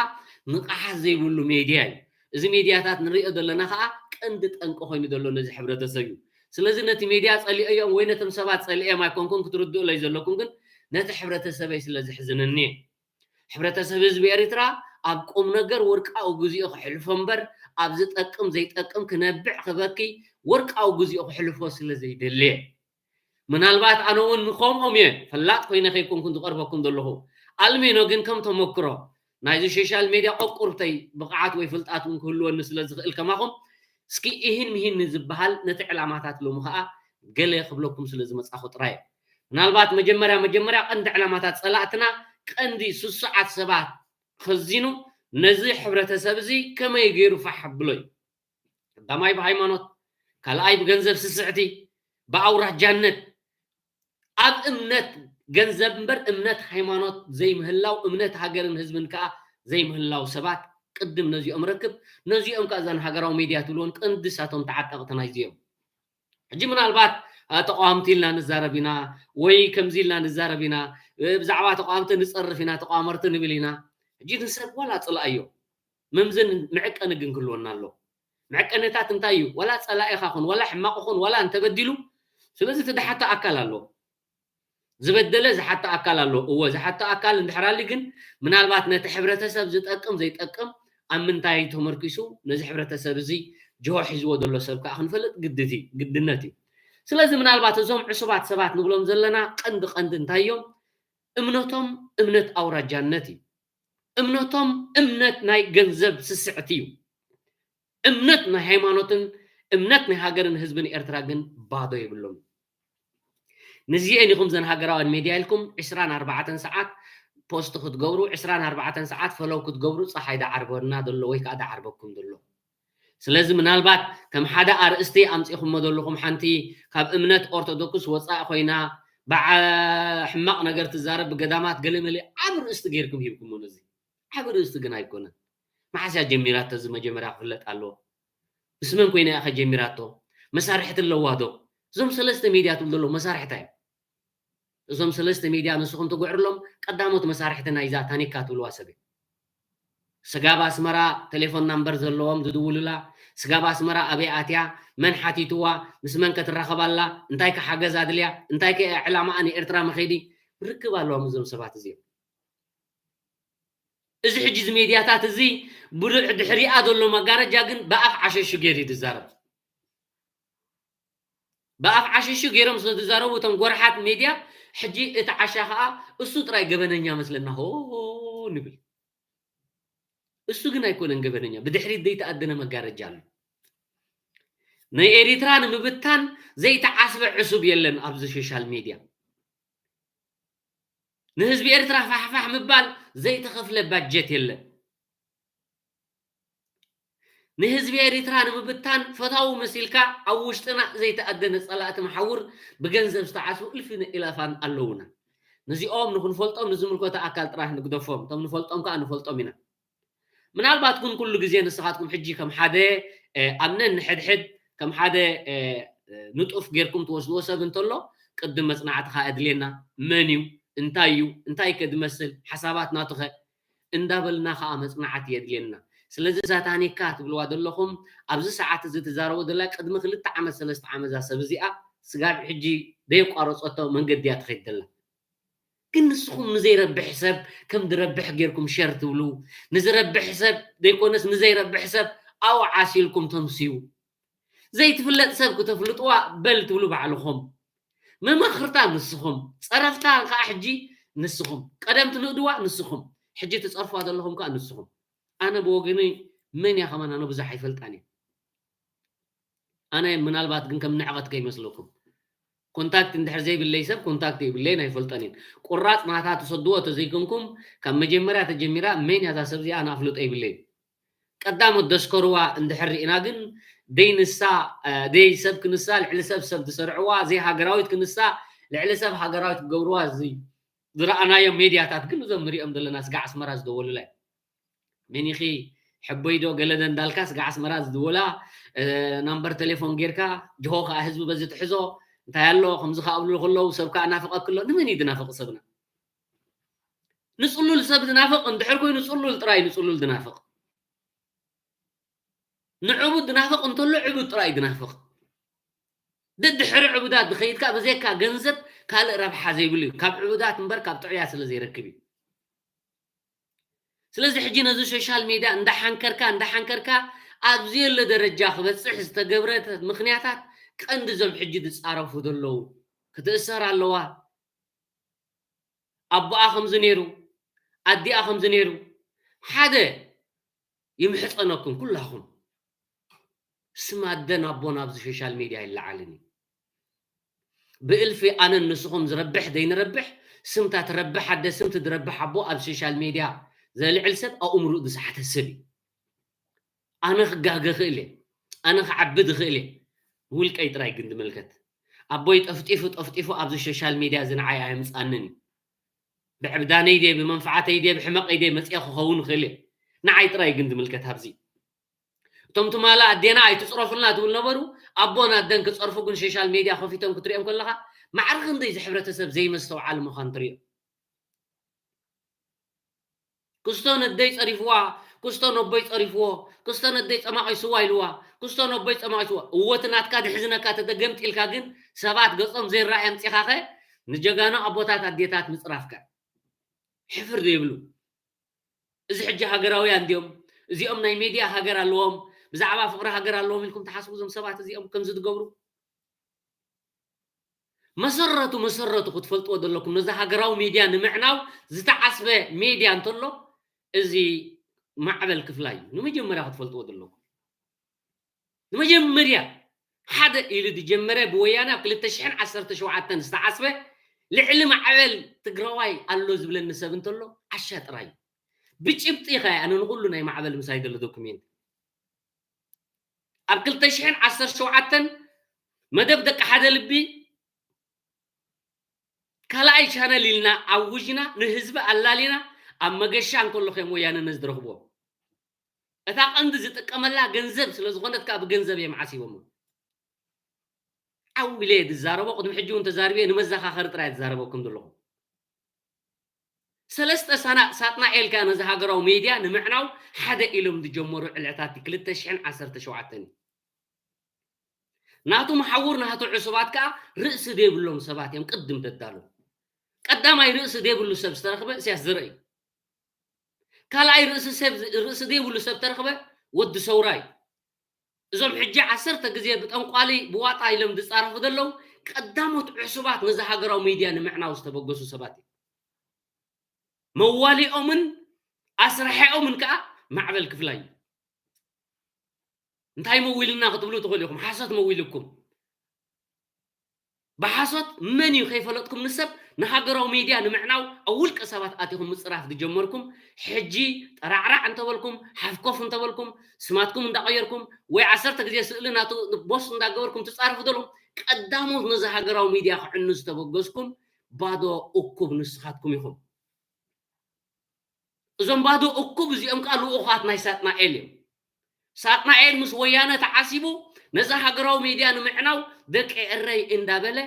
ንቕሓት ዘይብሉ ሜድያ እዩ። እዚ ሜድያታት ንሪኦ ዘለና ከዓ ቀንዲ ጠንቂ ኮይኑ ዘሎ ነዚ ሕብረተሰብ እዩ። ስለዚ ነቲ ሜድያ ፀሊኦዮም ወይ ነቶም ሰባት ፀሊኦም ኣይኮንኩን ክትርድኡለይ ዘለኩም፣ ግን ነቲ ሕብረተሰበይ ስለ ዝሕዝነኒ እየ። ሕብረተሰብ ህዝቢ ኤሪትራ ኣብ ቁም ነገር ወርቃዊ ግዜኡ ክሕልፎ እምበር ኣብ ዝጠቅም ዘይጠቅም ክነብዕ ክበኪ ወርቃዊ ግዜኡ ክሕልፎ ስለ ዘይደልየ። ምናልባት ኣነ እውን ንከምኦም እየ ፈላጥ ኮይነ ከይኮንኩን ዝቐርበኩም ዘለኹ። ኣልሜኖ ግን ከም ተመክሮ ናይዚ ሶሻል ሜድያ ቆቁርተይ ብቕዓት ወይ ፍልጣት እውን ክህልወኒ ስለ ዝኽእል ከማኹም እስኪ እሂን ምሂን ንዝበሃል ነቲ ዕላማታት ሎሚ ከዓ ገለ ክብለኩም ስለ ዝመጻኹ ጥራይ። ምናልባት መጀመርያ መጀመርያ ቀንዲ ዕላማታት ጸላእትና ቀንዲ ስሱዓት ሰባት ከዚኑ ነዚ ሕብረተሰብ እዚ ከመይ ገይሩ ፋሕ ኣብሎ እዩ። ቀዳማይ ብሃይማኖት፣ ካልኣይ ብገንዘብ ስስዕቲ፣ ብኣውራጃነት፣ ኣብ እምነት ገንዘብ እምበር እምነት ሃይማኖት ዘይምህላው፣ እምነት ሃገርን ህዝብን ከዓ ዘይምህላው ሰባት ቅድም ነዚኦም ረክብ። ነዚኦም ከዓ እዘን ሃገራዊ ሜድያ ትብልዎን ቀንዲ ሳቶም ተዓጠቕቲ ናይዚኦም። ሕጂ ምናልባት ተቃዋምቲ ኢልና ንዛረብ ኢና ወይ ከምዚ ኢልና ንዛረብ ኢና፣ ብዛዕባ ተቃዋምቲ ንፀርፍ ኢና፣ ተቃዋመርቲ ንብል ኢና። ሕጂ ንሰብ ዋላ ፅልኣዮ፣ መምዘን መዕቀኒ ግን ክህልወና ኣሎ። መዕቀኒታት እንታይ እዩ? ዋላ ፀላኢኻ ኹን ዋላ ሕማቕ ኹን ዋላ እንተበዲሉ፣ ስለዚ እቲ ዝሓቶ ኣካል ኣሎ። ዝበደለ ዝሓቶ ኣካል ኣሎ። እወ ዝሓቶ ኣካል እንድሕር ኣሊ ግን ምናልባት ነቲ ሕብረተሰብ ዝጠቅም ዘይጠቅም ኣብ ምንታይ ተመርኪሱ ነዚ ሕብረተሰብ እዚ ጅሆ ሒዝዎ ዘሎ ሰብ ከዓ ክንፈልጥ ግድት እዩ፣ ግድነት እዩ። ስለዚ ምናልባት እዞም ዕሱባት ሰባት ንብሎም ዘለና ቀንዲ ቀንዲ እንታይ እዮም? እምነቶም እምነት ኣውራጃነት እዩ። እምነቶም እምነት ናይ ገንዘብ ስስዕቲ እዩ። እምነት ናይ ሃይማኖትን እምነት ናይ ሃገርን ህዝብን ኤርትራ ግን ባዶ የብሎም። ንዚኤን ኢኹም ዘን ሃገራውያን ሜድያ ኢልኩም ዕስራን ኣርባዕተን ሰዓት ፖስት ክትገብሩ፣ ዕስራን ኣርባዕተን ሰዓት ፈለው ክትገብሩ ፀሓይ ዳዓርበና ዘሎ ወይ ከዓ ዳዓርበኩም ዘሎ። ስለዚ ምናልባት ከም ሓደ ኣርእስቲ ኣምፂኹሞ ዘለኹም ሓንቲ ካብ እምነት ኦርቶዶክስ ወፃእ ኮይና ብዓ-፣ ሕማቕ ነገር ትዛረብ ብገዳማት ገለመለ ዓብ ርእስቲ ገይርኩም ሂብኩሞ ነዚ። ዓብ ርእስቲ ግን ኣይኮነን። መዓስ እያ ጀሚራቶ? እዚ መጀመርያ ክፍለጥ ኣለዎ። ምስ መን ኮይና እያ ከ ጀሚራቶ? መሳርሕቲ ኣለዋ ዶ? እዞም ሰለስተ ሜድያ ትብሉ ዘለዉ መሳርሕታ እዮም። እዞም ሰለስተ ሜድያ ንስኹም ትጉዕርሎም ቀዳሞት መሳርሕቲ ናይዛ ታኒካ ትብልዋ ሰብ እዮም። ስጋብ ኣስመራ ቴሌፎን ናምበር ዘለዎም ዝድውሉላ፣ ስጋብ ኣስመራ ኣበይ ኣትያ፣ መን ሓቲትዋ፣ ምስ መን ከ ትራኸብ ኣላ፣ እንታይ ከ ሓገዝ ኣድልያ፣ እንታይ ከ ዕላማኣ ንኤርትራ መኸዲ፣ ርክብ ኣለዎም እዞም ሰባት እዚኦም። እዚ ሕጂ እዚ ሜድያታት እዚ ብሩዕ ድሕሪኣ ዘሎ መጋረጃ ግን ብኣፍ ዓሸሹ ገይሩ እዩ ዝዛረብ። ብኣፍ ዓሸሹ ገይሮም ስለ ዝዛረቡ እቶም ጎርሓት ሜድያ፣ ሕጂ እቲ ዓሻ ኸኣ እሱ ጥራይ ገበነኛ መስለና ሆ ንብል። እሱ ግን ኣይኮነን ገበነኛ፣ ብድሕሪት ዘይተኣደነ መጋረጃ ኣሎ። ናይ ኤሪትራ ንምብታን ዘይተዓስበ ዕሱብ የለን ኣብዚ ሶሻል ሜድያ። ንህዝቢ ኤርትራ ፋሕፋሕ ምባል ዘይተኸፍለ ባጀት የለን። ንህዝቢ ኤሪትራ ንምብታን ፈታዊ መሲልካ ኣብ ውሽጥና ዘይተኣደነ ጸላእቲ መሓውር ብገንዘብ ዝተዓስቡ እልፊ ኢላፋን ኣለዉና። ነዚኦም ንኽንፈልጦም ንዝምልከቶ ኣካል ጥራሕ ንግደፎም። እቶም ንፈልጦም ከኣ ንፈልጦም ኢና። ምናልባት ግን ኩሉ ግዜ ንስኻትኩም ሕጂ ከም ሓደ፣ እ፣ ኣብ ነንሕድሕድ ከም ሓደ፣ እ፣ እ፣ ንጡፍ ጌርኩም ትወስድዎ ሰብ እንተሎ ቅድም መጽናዕትኻ ኣድልየና። መን እዩ? እንታይ እዩ? እንታይ ከ ዝመስል? ሓሳባት ናቱኸ? እንዳበልና ከዓ መፅናዓት የድልየና። ስለዚ እዛ ታኒካ ትብልዋ ዘለኹም ኣብዚ ሰዓት እዚ ትዛረቦ ዘላ ቅድሚ ክልተ ዓመት ሰለስተ ዓመት እዛ ሰብ እዚኣ ስጋብ ሕጂ ደየቋረፀቶ መንገዲ እያ ትኸይድ ዘላ። ግን ንስኹም ንዘይረብሕ ሰብ ከም ዝረብሕ ጌርኩም ሸር ትብሉ፣ ንዝረብሕ ሰብ ዘይኮነስ ንዘይረብሕ ሰብ ኣውዓስ ኢልኩም ተምስዩ። ዘይትፍለጥ ሰብ ክተፍልጥዋ በል ትብሉ ባዕልኹም። መማኽርታ ንስኹም፣ ፀረፍታ ከዓ ሕጂ ንስኹም። ቀደም ትንእድዋ ንስኹም፣ ሕጂ ትፀርፍዋ ዘለኹም ከዓ ንስኹም። ኣነ ብወገነይ መን እያ ከማን ኣነ ብዙሕ ኣይፈልጣን እየ። ኣነ ምናልባት ግን ከም ንዕቐት ከይመስለኩም። ኮንታክት እንድሕር ዘይብለይ ሰብ ኮንታክት ይብለይን ኣይፈልጦን እየን። ቁራፅ ናታ ትሰድዎ ተዘይኮንኩም ካብ መጀመርያ ተጀሚራ መን እያ እዛ ሰብ እዚኣ ኣነ ኣፍልጦ ይብለይን። ቀዳሞት ደስከርዋ እንድሕር ርኢና ግን ደይ ንሳ፣ እ፣ ደይ ሰብ ክንሳ ልዕሊ ሰብ ሰብ ዝሰርዕዋ፣ ዘይ ሃገራዊት ክንሳ ልዕሊ ሰብ ሃገራዊት ክገብርዋ እዚ ዝረኣናዮም ሜድያታት ግን እዞም ንሪኦም ዘለና ስጋዕ ኣስመራ ዝደወሉላ እዮም። መን ኢኺ ሕቦይ ዶ ገለ ዶ እንዳልካ ስጋዕ ኣስመራ ዝድወላ፣ እ፣ ናምበር ቴሌፎን ጌርካ ጅሆ ከዓ ህዝቢ በዚ ትሕዞ እንታይ ኣሎ ከምዚ ከዓ ኣብሉ ከለዉ ሰብ ከዓ ናፍቐክ ኣሎ። ንመን እዩ ዝናፍቕ ሰብና? ንፅሉል ሰብ ዝናፍቕ እንድሕር ኮይኑ ፅሉል ጥራይ ንፅሉል ዝናፍቕ። ንዕቡድ ዝናፍቕ እንተሎ ዕቡድ ጥራይ ዝናፍቕ። ደድሕሪ ዕቡዳት ዝኸይድ ከዓ ብዘይካ ገንዘብ ካልእ ረብሓ ዘይብሉ እዩ። ካብ ዕቡዳት እምበር ካብ ጥዑያት ስለ ዘይረክብ እዩ። ስለዚ ሕጂ ነዚ ሶሻል ሜድያ እንዳሓንከርካ እንዳሓንከርካ ኣብዚ የለ ደረጃ ክበፅሕ ዝተገብረ ምኽንያታት ቀንዲ እዞም ሕጂ ዝፃረፉ ዘለዉ ክትእሰር ኣለዋ። ኣቦኣ ከምዚ ነይሩ፣ ኣዲኣ ከምዚ ነይሩ። ሓደ ይምሕፀነኩም ኩላኹም። ስም ኣደን ኣቦን ኣብዚ ሶሻል ሜድያ ይለዓልን እዩ። ብእልፊ ኣነን ንስኹም ዝረብሕ ዘይንረብሕ፣ ስምታ ትረብሕ ኣደ፣ ስምቲ ዝረብሕ ኣቦ ኣብ ሶሻል ሜድያ ዘልዕል ሰብ ኣእምሩኡ ዝሰሓተ ሰብ እዩ። ኣነ ክጋገ ክእል እየ፣ ኣነ ክዓቢ ዝኽእል እየ። ውልቀይ ጥራይ ግን ዝምልከት። ኣቦይ ጠፍጢፉ ጠፍጢፉ ኣብዚ ሶሻል ሜድያ እዚ ንዓይ ኣየምፃንን እዩ። ብዕብዳነይ ድየ፣ ብመንፍዓተይ ድየ፣ ብሕመቐይ ድየ መፅአ ክኸውን ይኽእል እየ። ንዓይ ጥራይ ግን ዝምልከት ኣብዚ። እቶም ትማሊ ኣዴና ኣይትፅረፉልና ትብል ነበሩ፣ ኣቦን ኣደን ክፀርፉ ግን ሶሻል ሜድያ ከፊቶም ክትሪኦም ከለኻ ማዕረ ክንደይ እዚ ሕብረተሰብ ዘይመስተውዓሊ ምዃኑ ትሪኦ። ክስቶ ነደይ ጸሪፍዋ፣ ክስቶ ነቦይ ጸሪፍዎ፣ ክስቶ ነደይ ጸማቒ ስዋ ኢልዋ፣ ክስቶ ነቦይ ጸማቒ ስዋ። እወ እቲ ናትካ ድሕዝነካ ተተገምጢልካ ግን ሰባት ገጾም ዘይረኣይ ኣምጺኻኸ ንጀጋኑ ኣቦታት ኣዴታት ምጽራፍካ። ሕፍር ዘይብሉ። እዚ ሕጂ ሃገራውያን ድዮም? እዚኦም ናይ ሜድያ ሃገር ኣለዎም፣ ብዛዕባ ፍቕሪ ሃገር ኣለዎም ኢልኩም ትሓስቡ እዞም ሰባት እዚኦም ከምዚ ትገብሩ? መሰረቱ መሰረቱ ክትፈልጥዎ ዘለኩም ነዚ ሃገራዊ ሜድያ ንምዕናው ዝተዓስበ ሜድያ እንተሎ እዚ ማዕበል ክፍላይ እዩ። ንመጀመርያ ክትፈልጥዎ ዘለኩም ንመጀመርያ ሓደ ኢሉ ዝጀመረ ብወያነ ኣብ ክልተ ሽሕን ዓሰርተ ሸውዓተን ዝተዓስበ ልዕሊ ማዕበል ትግራዋይ ኣሎ ዝብለኒ ሰብ እንተሎ ዓሻ ጥራይ እዩ። ብጭብጢ ኸ ኣነ ንኩሉ ናይ ማዕበል ምሳይ ዘሎ ዶክሜንት ኣብ ክልተ ሽሕን ዓሰርተ ሸውዓተን መደብ ደቂ ሓደ ልቢ ካልኣይ ቻነል ኢልና ኣውጅና ንህዝቢ ኣላሊና ኣብ መገሻ እንከሎ ከም ወያነ ነዚ ዝረኽብዎ እታ ቀንዲ ዝጥቀመላ ገንዘብ ስለ ዝኾነት ከዓ ብገንዘብ እዮም ዓሲቦሞ። ዓው ኢለ እየ ዝዛረቦ፣ ቅድሚ ሕጂ እውን ተዛሪበ እየ፣ ንመዘኻኸሪ ጥራይ እየ ዝዛረበኩም ዘለኹ። ሰለስተ ሳና ሳጥናኤል ከኣ ነዚ ሃገራዊ ሜድያ ንምዕናው ሓደ ኢሎም ዝጀመሩ ዕለታት ክልተ ሽሕን ዓሰርተ ሸውዓተን እዩ። ናቱ መሓውር ናቱ ዕሱባት ከኣ ርእሲ ዘይብሎም ሰባት እዮም ቅድም ደዳሉ። ቀዳማይ ርእሲ ዘይብሉ ሰብ ዝተረኽበ እስያስ ዘርእ እዩ። ካልኣይ ርእሲ ሰብ ርእሲ ዘይብሉ ሰብ ተረኽበ ወዲ ሰውራ እዩ። እዞም ሕጂ ዓሰርተ ግዜ ብጠንቋሊ ብዋጣ ኢሎም ዝጻረፉ ዘለዉ ቀዳሞት ዕሱባት ነዚ ሃገራዊ ሜድያ ንምዕናው ዝተበገሱ ሰባት እዮም። መዋሊኦምን ኣስራሒኦምን ከኣ ማዕበል ክፍላይ እዩ። እንታይ መዊልና ክትብሉ ትኽእሉ ኢኹም። ሓሶት መዊልኩም። ብሓሶት መን እዩ ከይፈለጥኩም ንሰብ ንሃገራዊ ሜድያ ንምዕናው ኣብ ውልቀ ሰባት ኣቲኹም ምፅራፍ ዝጀመርኩም ሕጂ ጠራዕራዕ እንተበልኩም ሓፍኮፍ እንተበልኩም ስማትኩም እንዳቐየርኩም ወይ ዓሰርተ ግዜ ስእሊ ናቱ ቦስት እንዳገበርኩም ትፃርፉ ዘለኹም ቀዳሞት ነዚ ሃገራዊ ሜድያ ክዕኑ ዝተበገስኩም ባዶ እኩብ ንስኻትኩም ኢኹም። እዞም ባዶ እኩብ እዚኦም ከዓ ልኡኻት ናይ ሳጥናኤል እዮም። ሳጥናኤል ምስ ወያነ ተዓሲቡ ነዛ ሃገራዊ ሜድያ ንምዕናው ደቂ ኤረይ እንዳበለ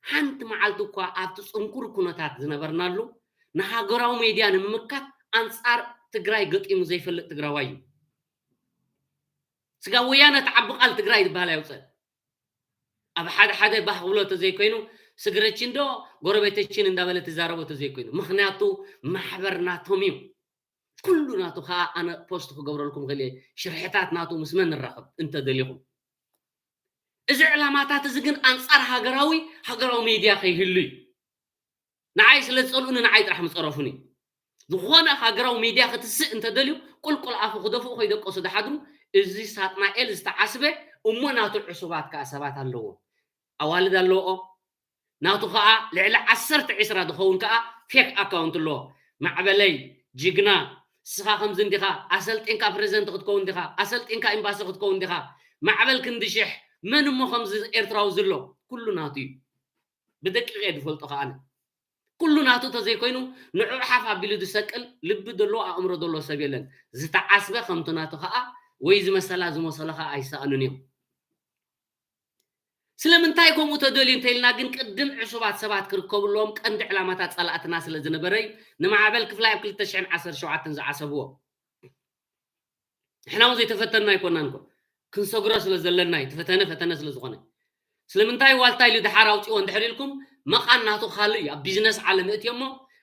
ሓንቲ መዓልቲ እኳ ኣብቲ ጽንኩር ኩነታት ዝነበርናሉ ንሃገራዊ ሜድያ ንምምካት ኣንጻር ትግራይ ገጢሙ ዘይፈልጥ ትግራዋይ እዩ። ስጋ ወያነ ተዓቢ ቃል ትግራይ ዝበሃል ኣይውፅእ። ኣብ ሓደ ሓደ ባህ ብሎ ተዘይኮይኑ ስግረችን ዶ ጎረቤተችን እንዳበለ ተዛረቦ ተዘይኮይኑ፣ ምክንያቱ ማሕበር ናቶም እዩ። ኩሉ ናቱ ከዓ ኣነ ፖስት ክገብረልኩም ክእል እየ። ሽርሕታት ናቱ ምስ መን ንራኸብ እንተደሊኹም። እዚ ዕላማታት እዚ ግን ኣንጻር ሃገራዊ ሃገራዊ ሜድያ ከይህሉ እዩ። ንዓይ ስለ ዝጸልኡኒ ንዓይ ጥራሕ ምጸረፉኒ። ዝኾነ ሃገራዊ ሜድያ ክትስእ እንተደልዩ ቁልቁል ኣፉ ክደፍኡ ከይደቀሱ ድሓድሩ። እዚ ሳጥናኤል ዝተዓስበ እሞ ናቱ ዕሱባት ከኣ ሰባት ኣለዎ። ኣዋልድ ኣለዎ። ናቱ ከኣ ልዕሊ ዓሰርተ ዒስራ ዝኸውን ከኣ ፌክ ኣካውንት ኣለዎ። ማዕበለይ ጅግና፣ ንስኻ ከምዚ እንዲኻ ኣሰልጢንካ ፕሬዚደንት ክትከውን ዲኻ፣ ኣሰልጢንካ ኤምባሲ ክትከውን ዲኻ፣ ማዕበል ክንዲ ሽሕ፣ መን እሞ ከምዚ ኤርትራዊ ዝሎ? ኩሉ ናቱ እዩ። ብደቂቕ እየ ዝፈልጦ ከኣ ኣነ። ኩሉ ናቱ ተዘይኮይኑ ንዕኡ ሓፍ ኣቢሉ ዝሰቅል ልቢ ዘለዎ ኣእምሮ ዘለዎ ሰብ የለን። ዝተዓስበ ከምቲ ናቱ ከኣ ወይ ዝመሰላ ዝመሰሎ ከኣ ኣይሰኣኑን እዮም። ስለምንታይ ከምኡ ተደልዩ እንተኢልና ግን ቅድም ዕሱባት ሰባት ክርከብሎም ቀንዲ ዕላማታት ጸላእትና ስለ ዝነበረ እዩ። ንማዕበል ክፍላይ ኣብ ክልተ ሽሕን ዓሰርተ ሸውዓተን ዝዓሰብዎ። ንሕና እውን ዘይተፈተንና ኣይኮናን እኮ። ክንሰግሮ ስለ ዘለና እዩ። እቲ ፈተነ ፈተነ ስለ ዝኾነ። ስለምንታይ ዋልታ ኢሉ ድሓር ኣውፅኦ እንድሕር ኢልኩም መቓን ናቱ ካልእ እዩ። ኣብ ቢዝነስ ዓለም እትዮ እሞ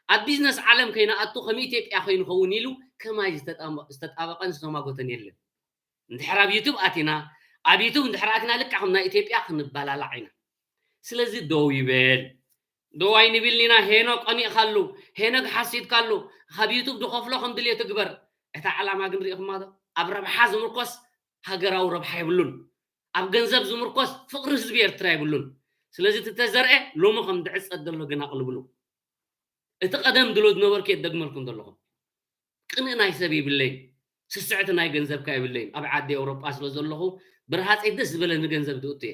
ኣብ ቢዝነስ ዓለም ከይንኣቱ ከም ኢትዮጵያ ከይንኸውን ኢሉ ከማይ ዝተጣመ-፣ ዝተጣበቐን ዝተማጎተን የለን። እንድሕር ኣብ ዩቱብ ኣቲና፣ ኣብ ዩቱብ እንድሕር ኣቲና ልክዕ ከም ናይ ኢትዮጵያ ክንበላላዕ ኢና። ስለዚ ደው ይበል። ደው ኣይንብልን ኢና። ሄኖ ቀኒእካሉ፣ ሄኖግ ሓሲድካሉ፣ ካብ ዩቱብ ዝኸፍሎ ከም ድልየቱ ግበር። እታ ዕላማ ግን ርኢኹማ ዶ? ኣብ ረብሓ ዝምርኮስ ሃገራዊ ረብሓ የብሉን። ኣብ ገንዘብ ዝምርኮስ ፍቕሪ ህዝቢ ኤርትራ የብሉን። ስለዚ እቲ ተዘርአ ሎሚ ከም ዝዕጸድ ዘሎ ግን ኣቕልብሉ። እቲ ቀደም ድሎ ዝነበርኩ እየ ዝደግመልኩም ዘለኹ። ቅንእ ናይ ሰብ ይብለይን፣ ስስዕቲ ናይ ገንዘብካ ይብለይን። ኣብ ዓዲ ኤውሮጳ ስለ ዘለኹ ብርሃፀይ ደስ ዝበለኒ ገንዘብ ዝእቱ እየ።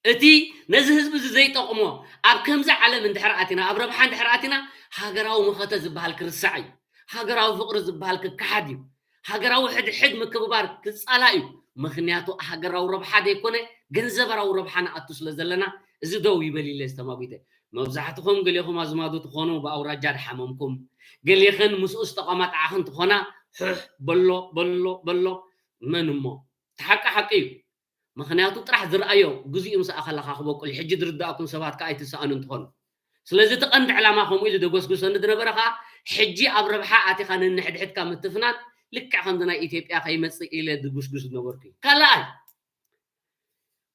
እቲ ነዚ ህዝቢ እዚ ዘይጠቕሞ ኣብ ከምዚ ዓለም እንድሕር ኣቲና፣ ኣብ ረብሓ እንድሕር ኣቲና፣ ሃገራዊ መኸተ ዝበሃል ክርስዕ እዩ። ሃገራዊ ፍቕሪ ዝበሃል ክከሓድ እዩ። ሃገራዊ ሕድሕድ ምክብባር ክጻላእ እዩ። ምኽንያቱ ሃገራዊ ረብሓ ዘይኮነ ገንዘባዊ ረብሓ ንኣቱ ስለ ዘለና እዚ ደው ይበል ኢለ ዝተማጒተ። መብዛሕትኹም ገሌኹም ኣዝማዱ ትኾኑ ብኣውራጃ ድሓመምኩም፣ ገሌኽን ምስኡ ዝተቋማጣዕኽን ትኾና። ሕሕ በሎ በሎ በሎ። መን እሞ? እቲ ሓቂ ሓቂ እዩ። ምኽንያቱ ጥራሕ ዝረኣዮ ግዚኡ ምስ ኣኸለኻ ክበቁል፣ ሕጂ ዝርድኣኩም ሰባት ከኣ ኣይትሰኣኑ እንትኾኑ። ስለዚ እቲ ቀንዲ ዕላማ ከምኡ ኢሉ ደጎስጉሰኒ ዝነበረ ከኣ ሕጂ ኣብ ረብሓ ኣቲኻ ነንሕድሕድካ ምትፍናን ልክዕ ከምዚ ናይ ኢትዮጵያ ከይመጽእ ኢለ ድጉስጉስ ዝነበርኩ እዩ። ካልኣይ፣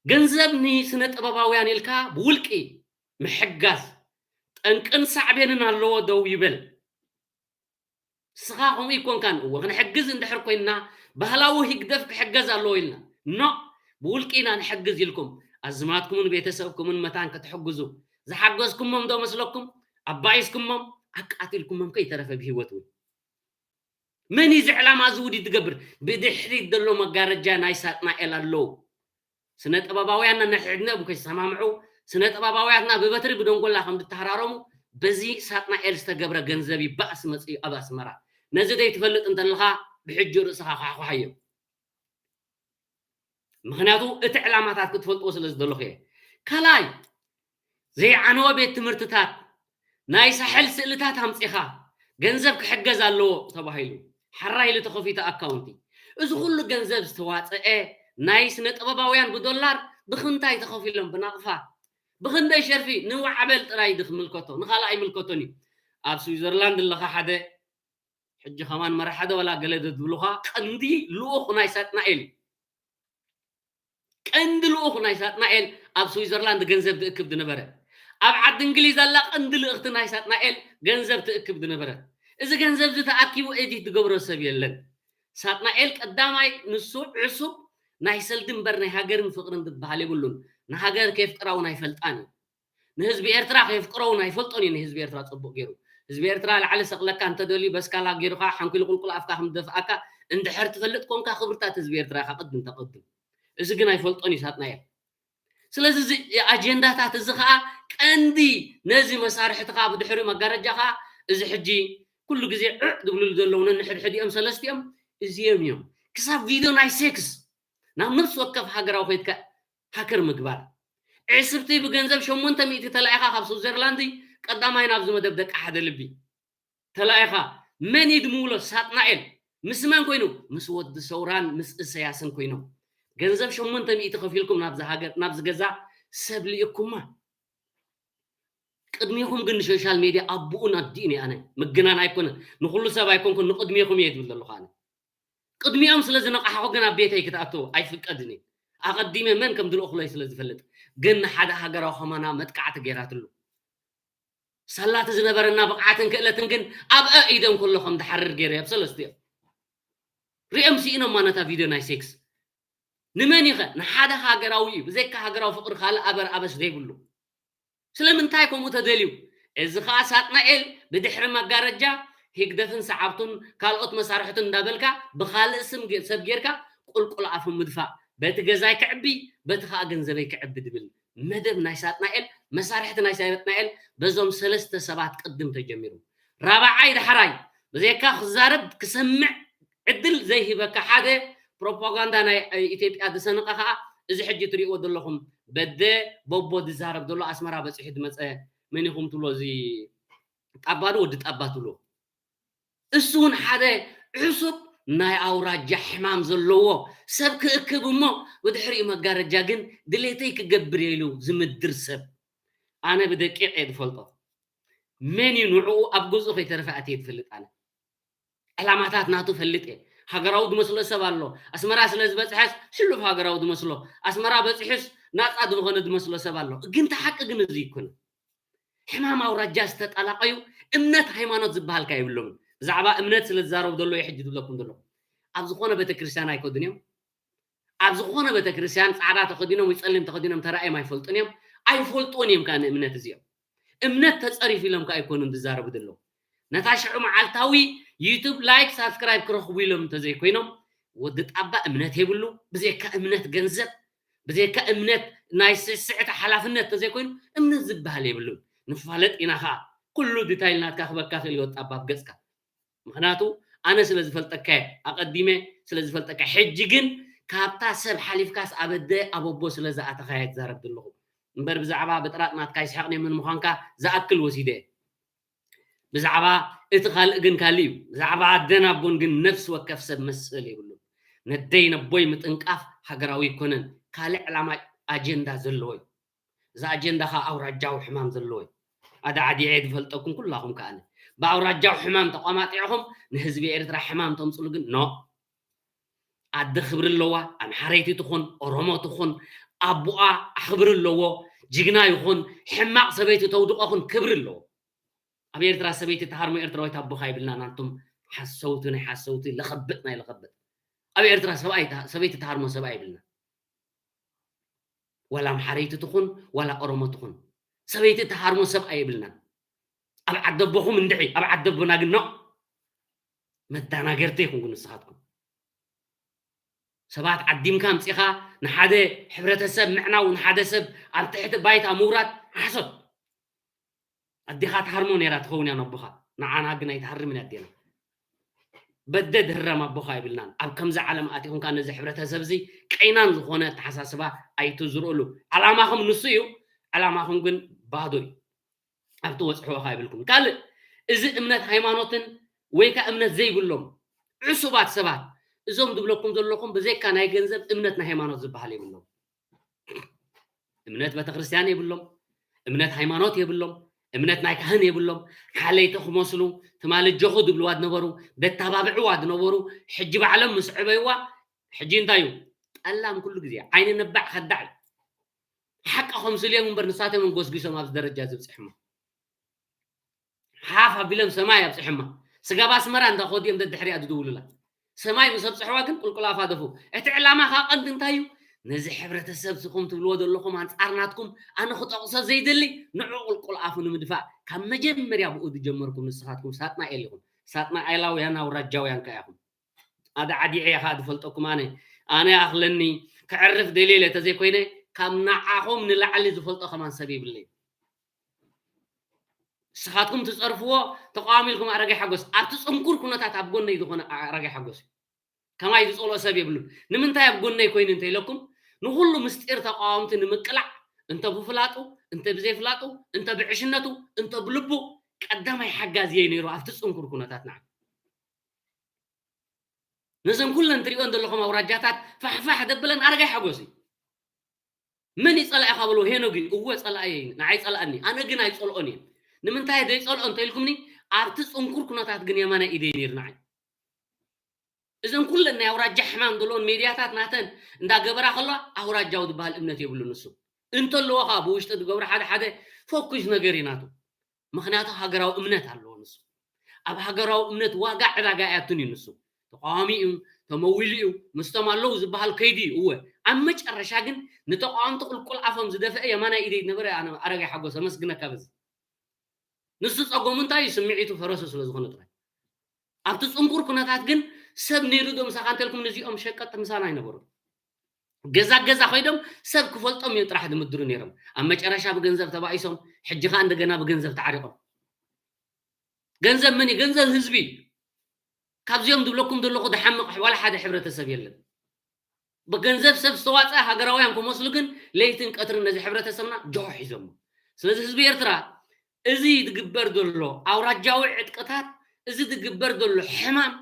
ገንዘብ ንስነ ጥበባውያን ኢልካ ብውልቂ ምሕጋዝ ጠንቅን ሳዕቤንን ኣለዎ፣ ደው ይበል። ንስኻ ከምኡ ይኮንካን። እወ፣ ክንሕግዝ እንድሕር ኮይንና ባህላዊ ህግደፍ ክሕገዝ ኣለዎ ኢልና። ኖ፣ ብውልቂ ኢና ንሕግዝ ኢልኩም ኣዝማድኩምን ቤተሰብኩምን መታን ከተሕግዙ ዝሓገዝኩሞም ዶ መስለኩም? ኣባኢስኩሞም፣ ኣቃቲልኩሞም ከይተረፈ ብህይወት እውን። መን እዩ እዚ ዕላማ እዚ ውዲት ዝገብር? ብድሕሪት ዘሎ መጋረጃ ናይ ሳጥናኤል ኣለዉ። ስነ ጥበባውያንና ነሕድነኦም ከይሰማምዑ፣ ስነ ጥበባውያትና ብበትሪ ብደንጎላ ከም ዝተሃራረሙ፣ በዚ ሳጥናኤል ዝተገብረ ገንዘብ ይባእስ መፅዩ ኣብ ኣስመራ። ነዚ ዘይትፈልጥ እንተለኻ ብሕጂ ርእስኻ ኳሕኳሓዮ። ምኽንያቱ እቲ ዕላማታት ክትፈልጥዎ ስለ ዝደለኹ እየ። ካልኣይ፣ ዘይዓነወ ቤት ትምህርትታት፣ ናይ ሳሕል ስእልታት ኣምጺኻ፣ ገንዘብ ክሕገዝ ኣለዎ ተባሂሉ፣ ሓራይ ኢሉ ተኸፊቱ ኣካውንቲ። እዚ ኩሉ ገንዘብ ዝተዋጽአ ናይ ስነ ጥበባውያን ብዶላር ብኽንታይ ተኸፊሎም ብናቕፋ? ብኽንደይ ሸርፊ? ንማዕበል ጥራይ ድኽምልከቶ፣ ንኻልእ ኣይምልከቶን እዩ። ኣብ ስዊዘርላንድ ኣለኻ ሓደ፣ ሕጂ ከማን መራሒ ዶ ዋላ ገለ ዶ ዝብሉኻ፣ ቀንዲ ልኡኽ ናይ ሳጥናኤል እዩ። ቀንዲ ልኡኽ ናይ ሳጥናኤል ኣብ ስዊዘርላንድ ገንዘብ ትእክብ ዝነበረ። ኣብ ዓዲ እንግሊዝ ኣላ ቀንዲ ልእኽቲ ናይ ሳጥናኤል ገንዘብ ትእክብ ዝነበረ። እዚ ገንዘብ እዚ ተኣኪቡ ኤዲት ዝገብሮ ሰብ የለን። ሳጥናኤል ቀዳማይ ንሱ ዕሱብ ናይ ሰልዲ እምበር ናይ ሃገርን ፍቕርን ዝበሃል የብሉን። ንሃገር ከየፍቅራ እውን ኣይፈልጣን እዩ። ንህዝቢ ኤርትራ ከየፍቅሮ እውን ኣይፈልጦን እዩ። ንህዝቢ ኤርትራ ጽቡቕ ገይሩ፣ ህዝቢ ኤርትራ ላዕሊ ሰቕለካ እንተደልዩ በስካላ ገይሩኻ ሓንኪሉ ቁልቁል ኣፍካ ከም ዝደፍኣካ እንድሕር ትፈልጥ ኮንካ፣ ክብርታት ህዝቢ ኤርትራ ኢኻ ቅድም ተቐድም። እዚ ግን ኣይፈልጦን እዩ ሳጥናኤል። ስለዚ እዚ ኣጀንዳታት እዚ ኸኣ ቀንዲ ነዚ መሳርሕትኻ ብድሕሪ መጋረጃኻ እዚ ሕጂ ኩሉ ግዜ ዕዕ ዝብልሉ ዘለዉ ነንሕድሕዲኦም ሰለስቲኦም እዚኦም እዮም። ክሳብ ቪድዮ ናይ ሴክስ ናብ ነፍሲ ወከፍ ሃገራዊ ከይድካ ሃከር ምግባር፣ ዕስብቲ ብገንዘብ ሸሞንተ ሚእቲ ተላኢኻ ካብ ስዊዘርላንድ ቀዳማይ ናብዚ መደብ ደቂ ሓደ ልቢ ተላኢኻ። መን እዩ ድምውሎ? ሳጥናኤል። ምስ መን ኮይኑ? ምስ ወዲ ሰውራን ምስ እሰያስን ኮይኖም። ገንዘብ ሸሞንተ ሚእቲ ከፊልኩም ናብዚ ሃገር ናብዚ ገዛ ሰብ ልእኩማ። ቅድሚኹም ግን ንሶሻል ሜድያ ኣቦኡን ኣዲኡን እየ ኣነ። ምግናን ኣይኮነን፣ ንኹሉ ሰብ ኣይኮንኩን፣ ንቅድሚኹም እየ ዝብል ዘለኹ ኣነ። ቅድሚኦም ስለ ዝነቃሕኹ ግን ኣብ ቤተይ ክትኣትዉ ኣይፍቀድን እዩ። ኣቐዲመ መን ከም ዝልእኹለይ ስለ ዝፈልጥ። ግን ንሓደ ሃገራዊ ከማና መጥቃዕቲ ገይራትሉ። ሳላቲ ዝነበረና ብቕዓትን ክእለትን ግን ኣብ ኣኢደም ከሎ ከም ዝሓርር ገይረ ኣብ ሰለስቲኦም። ሪኦም ስኢኖማ ነታ ቪድዮ ናይ ሴክስ። ንመን ኢኸ? ንሓደ ሃገራዊ እዩ። ብዘይካ ሃገራዊ ፍቕሪ ካልእ ኣበር ኣበስ ዘይብሉ። ስለምንታይ ከምኡ ተደልዩ? እዚ ኸኣ ሳጥናኤል ብድሕሪ መጋረጃ ህግደፍን ሰዓብቱን ካልኦት መሳርሕቱን እንዳበልካ ብኻልእ ስም ጌ-፣ ሰብ ጌርካ ቁልቁል ኣፉ ምድፋእ። በቲ ገዛይ ክዕቢ፣ በቲ ኸኣ ገንዘበይ ክዕቢ ድብል መደብ ናይ ሳጥናኤል፣ መሳርሕቲ ናይ ሳጥናኤል በዞም ሰለስተ ሰባት ቅድም ተጀሚሩ። ራብዓይ ዳሕራይ ብዘይካ ክዛረብ ክሰምዕ ዕድል ዘይህበካ ሓደ ፕሮፓጋንዳ ናይ ኢትዮጵያ ዝሰነቐ ኸኣ እዚ ሕጂ ትሪእዎ ዘለኹም በደ ቦቦ ዝዛረብ ዘሎ ኣስመራ በፂሑ ዝመፀ መን ኢኹም ትብሎ እዚ ጣባ ዶ ወዲ ጣባ ትብሎ እሱ እውን ሓደ ዕሱብ ናይ ኣውራጃ ሕማም ዘለዎ ሰብ ክእክብ እሞ ብድሕሪኡ መጋረጃ ግን ድሌተይ ክገብር እየ ኢሉ ዝምድር ሰብ ኣነ ብደቂቕ እየ ዝፈልጦ። መን እዩ ንዕኡ ኣብ ገዝኡ ከይተረፈ ኣትየ ዝፈልጥ ኣነ። ዕላማታት ናቱ ፈልጥ እየ። ሃገራዊ ዝመስሎ ሰብ ኣሎ። ኣስመራ ስለ ዝበፅሐስ ሕሉፍ ሃገራዊ ዝመስሎ፣ ኣስመራ በፂሑስ ናፃ ዝኾነ ዝመስሎ ሰብ ኣሎ። ግን እቲ ሓቂ ግን እዚ ይኮነ። ሕማም ኣውራጃ ዝተጠላቐዩ እምነት ሃይማኖት ዝበሃል ከ የብሎምን። ብዛዕባ እምነት ስለ ዝዛረቡ ዘሎ እየ ሕጂ ዝብለኩም ዘለኹ። ኣብ ዝኾነ ቤተክርስትያን ኣይከዱን እዮም። ኣብ ዝኾነ ቤተክርስትያን ፃዕዳ ተኸዲኖም ወይ ፀሊም ተኸዲኖም ተራእዮም ኣይፈልጡን እዮም። ኣይፈልጡን እዮም ከዓ ንእምነት እዚኦም። እምነት ተፀሪፉ ኢሎም ከዓ ኣይኮኑን ዝዛረቡ ዘለዉ። ነታ ሽዑ መዓልታዊ ዩቱብ ላይክ ሳብስክራይብ ክረኽቡ ኢሎም እንተዘይኮይኖም ወዲ ጣባ እምነት የብሉ። ብዘይካ እምነት ገንዘብ፣ ብዘይካ እምነት ናይ ስስዕቲ ሓላፍነት እንተዘይኮይኑ እምነት ዝበሃል የብሉን። ንፋለጥ ኢና ከዓ ኩሉ ዲታይል ናትካ ክበካ ክእል እዩ ወዲ ጣባ ኣብ ገፅካ። ምኽንያቱ ኣነ ስለ ዝፈልጠካ እየ፣ ኣቐዲመ ስለ ዝፈልጠካ። ሕጂ ግን ካብታ ሰብ ሓሊፍካስ ኣብ ኣደ ኣብ ኣቦ ስለ ዝኣተኻ እየ ዝዛረብ ዘለኹ። እምበር ብዛዕባ ብጥራጥ ናትካ ይስሐቕ ነየምን ምዃንካ ዝኣክል ወሲደ እየ። ብዛዕባ እቲ ካልእ ግን ካልእ እዩ። ብዛዕባ ኣደን ኣቦን ግን ነፍሲ ወከፍ ሰብ መስል የብሉን። ነደይ ነቦይ ምጥንቃፍ ሃገራዊ ኣይኮነን፣ ካልእ ዕላማ ኣጀንዳ ዘለዎ እዩ። እዚ ኣጀንዳ ኸዓ ኣውራጃዊ ሕማም ዘለዎ እዩ። ኣደ ዓዲዐ ዝፈልጠኩም ኩላኹም ከኣነ ብኣውራጃዊ ሕማም ተቋማጢዕኹም ንህዝቢ ኤርትራ ሕማም ተምፅሉ ግን ኖ። ኣደ ክብሪ ኣለዋ። ኣምሓረይቲ ትኹን ኦሮሞ ትኹን ኣቦኣ ክብሪ ኣለዎ። ጅግና ይኹን ሕማቕ ሰበይቲ ተውድቐኹን ክብሪ ኣለዎ። ኣብ ኤርትራ ሰበይቲ ተሃርሞ ኤርትራዊት ኣቦኻ ይብልና ናንቱም ሓሰውቲ ናይ ሓሰውቲ ለኸብጥ ናይ ለኸብጥ። ኣብ ኤርትራ ሰብኣይ ተ-፣ ሰበይቲ ተሃርሞ ሰብኣይ ይብልና። ዋላ ኣምሓረይቲ ትኹን ዋላ ኦሮሞ ትኹን ሰበይቲ ተሃርሞ ሰብ ኣይብልናን። ኣብ ዓዲ ኣቦኹም እንድዒ ኣብ ዓዲ ኣቦና ግን ኖ። መዳናገርቲ ይኹንኩ ንስኻትኩም። ሰባት ዓዲምካ ኣምፂኻ ንሓደ ሕብረተሰብ ምዕናው ንሓደ ሰብ ኣብ ትሕቲ ባይታ ምውራድ ሓሶት። ኣዴኻ ትሃርሞ ነይራ ትኸውን እያ ነቦኻ። ንዓና ግን ኣይትሃርምን ኣዴና። በደ ድህረም ኣቦኻ ኣይብልናን። ኣብ ከምዚ ዓለም ኣቲኹም ከኣ ነዚ ሕብረተሰብ እዚ ቀይናን ዝኾነ ኣተሓሳስባ ኣይትዝርኡሉ። ዓላማኹም ንሱ እዩ፣ ዓላማኹም ግን ባዶ እዩ። ኣብ ትበጽሕዎ ከኣ ይብልኩም። ካልእ እዚ እምነት ሃይማኖትን ወይ ከኣ እምነት ዘይብሎም ዕሱባት ሰባት እዞም ዝብለኩም ዘለኹም ብዘይካ ናይ ገንዘብ እምነት ናይ ሃይማኖት ዝበሃል የብሎም። እምነት ቤተክርስትያን የብሎም፣ እምነት ሃይማኖት የብሎም፣ እምነት ናይ ካህን የብሎም። ሓለይቲ ክመስሉ ትማሊ ጆኹ ዝብልዋ ዝነበሩ፣ ዘተባብዕዋ ዝነበሩ፣ ሕጂ ባዕሎም ምስ ዕበይዋ፣ ሕጂ እንታይ እዩ? ጠላም ኩሉ ግዜ ዓይኒ ነባዕ ከዳዕ እዩ። ሓቂ ከምስልዮም እምበር ንሳቶም እዮም ጎስጒሶም ኣብዚ ደረጃ ዝብፅሕሞ። ሓፍ ኣቢሎም ሰማይ ኣብፅሕማ። ስጋብ ኣስመራ እንዳ ከዱ እዮም ደድሕሪኣ ዝድውሉላ። ሰማይ ምስ ኣብፅሕዋ ግን ቁልቁል ኣፋ ደፉ። እቲ ዕላማ ከዓ ቀንዲ እንታይ እዩ? ነዚ ሕብረተሰብ ስኹም ትብልዎ ዘለኹም ኣንፃር ናትኩም ኣነ ክጠቕሶ ዘይደሊ ንዑ ቁልቁል ኣፉ ንምድፋእ ካብ መጀመርያ ብኡ ዝጀመርኩም ንስኻትኩም ሳጥናኤል ኢኹም። ሳጥናኤላውያን ኣውራጃውያን ከዓ ኢኹም። ኣደ ዓዲዐ እየ ከዓ ዝፈልጠኩም ኣነ። ኣነ ይኣኽለኒ፣ ከዕርፍ ደልየ ኢለ ተዘይኮይነ ካብ ንዓኹም ንላዕሊ ዝፈልጦ ከማን ሰብ የብለይ። ንስኻትኩም ትፀርፍዎ ተቃዋሚ ኢልኩም ኣረጋይ ሓጎስ ኣብቲ ፅንኩር ኩነታት ኣብ ጎነይ ዝኾነ ኣረጋይ ሓጎስ እዩ። ከማይ ዝፀልኦ ሰብ የብሉን። ንምንታይ ኣብ ጎነይ ኮይኑ እንተኢለኩም ንኩሉ ምስጢር ተቃወምቲ ንምቅላዕ እንተ ብፍላጡ፣ እንተ ብዘይፍላጡ፣ እንተ ብዕሽነቱ፣ እንተ ብልቡ፣ ቀዳማይ ሓጋዚ እየ ነይሩ ኣብቲ ጽንኩር ኩነታት ንዓይ። ነዘን ኩለን ትሪኦን ዘለኹም ኣውራጃታት ፋሕፋሕ ዘብለን ኣረጋይ ሓጎስ እዩ። መን እዩ ጸላኢኻ በሎ፣ ሄኖግ እዩ። እወ ጸላኢ እዩ፣ ንዓይ ጸላእኒ፣ ኣነ ግን ኣይጸልኦን እየ። ንምንታይ ዘይጸልኦ እንተኢልኩምኒ፣ ኣብቲ ጽንኩር ኩነታት ግን የማናይ ኢደይ ነይሩ ንዓይ። እዘን ኩለን ናይ ኣውራጃ ሕማም ዘለዎን ሜድያታት ናተን እንዳገበራ ከለዋ ኣውራጃዊ ዝበሃል እምነት የብሉን። ንሱ እንተለዎ ከዓ ብውሽጢ ዝገብሮ ሓደ ሓደ ፈኩሽ ነገር እዩ ናቱ። ምኽንያቱ ሃገራዊ እምነት ኣለዎ ንሱ። ኣብ ሃገራዊ እምነት ዋጋ ዕዳጋ እያቱን እዩ ንሱ። ተቃዋሚ እዩ፣ ተመዊሉ እዩ፣ ምስቶም ኣለዉ ዝበሃል ከይዱ እዩ። እወ ኣብ መጨረሻ ግን ንተቃወምቲ ቁልቁል ኣፎም ዝደፍአ የማናይ ኢደይ ዝነበረ ኣነ ኣረጋይ ሓጎስ ኣመስግነካ በዚ። ንሱ ጸገሙ እንታይ እዩ? ስምዒቱ ፈረሱ ስለ ዝኾነ ጥራይ። ኣብቲ ጽንኩር ኩነታት ግን ሰብ ነይሩ ዶ ምሳኻ እንተልኩም ንዚኦም ሸቀጥቲ ምሳና ኣይነበሩ። ገዛ ገዛ ኮይዶም ሰብ ክፈልጦም እዮም ጥራሕ ዝምድሩ ነይሮም። ኣብ መጨረሻ ብገንዘብ ተባኢሶም፣ ሕጂ ኸኣ እንደገና ብገንዘብ ተዓሪቖም። ገንዘብ መን እዩ? ገንዘብ ህዝቢ እዩ። ካብዚኦም ዝብለኩም ዘለኹ ዝሓምቕ ዋላ ሓደ ሕብረተሰብ የለን። ብገንዘብ ሰብ ዝተዋፀ ሃገራውያን ክመስሉ ግን ለይትን ቀትርን ነዚ ሕብረተሰብና ጆሆ ሒዞሞ። ስለዚ ህዝቢ ኤርትራ እዚ ዝግበር ዘሎ ኣውራጃዊ ዕጥቅታት፣ እዚ ዝግበር ዘሎ ሕማም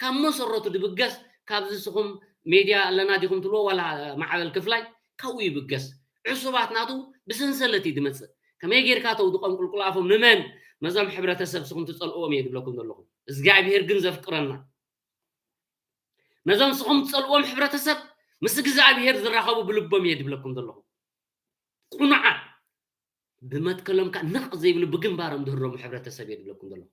ካብ መሰረቱ ድብገስ ካብዚ ንስኹም ሜድያ ኣለና ዲኹም ትብልዎ ዋላ ማዕበል ክፍላይ ካብኡ ይብገስ። ዕሱባት ናቱ ብሰንሰለት እዩ ዝመፅእ። ከመይ ጌርካ ተውድቖም ቁልቁል ኣፎም ንመን? ነዞም ሕብረተሰብ ንስኹም ትፀልእዎም እየ ዝብለኩም ዘለኹ። እግዚኣብሄር ግን ዘፍቅረና ነዞም ንስኹም ትፀልእዎም ሕብረተሰብ ምስ እግዚኣብሄር ዝራኸቡ ብልቦም እየ ዝብለኩም ዘለኹ። ቁኑዓት ብመትከሎም ከዓ ነቕ ዘይብሉ ብግንባሮም ዝህረሙ ሕብረተሰብ እየ ዝብለኩም ዘለኹ።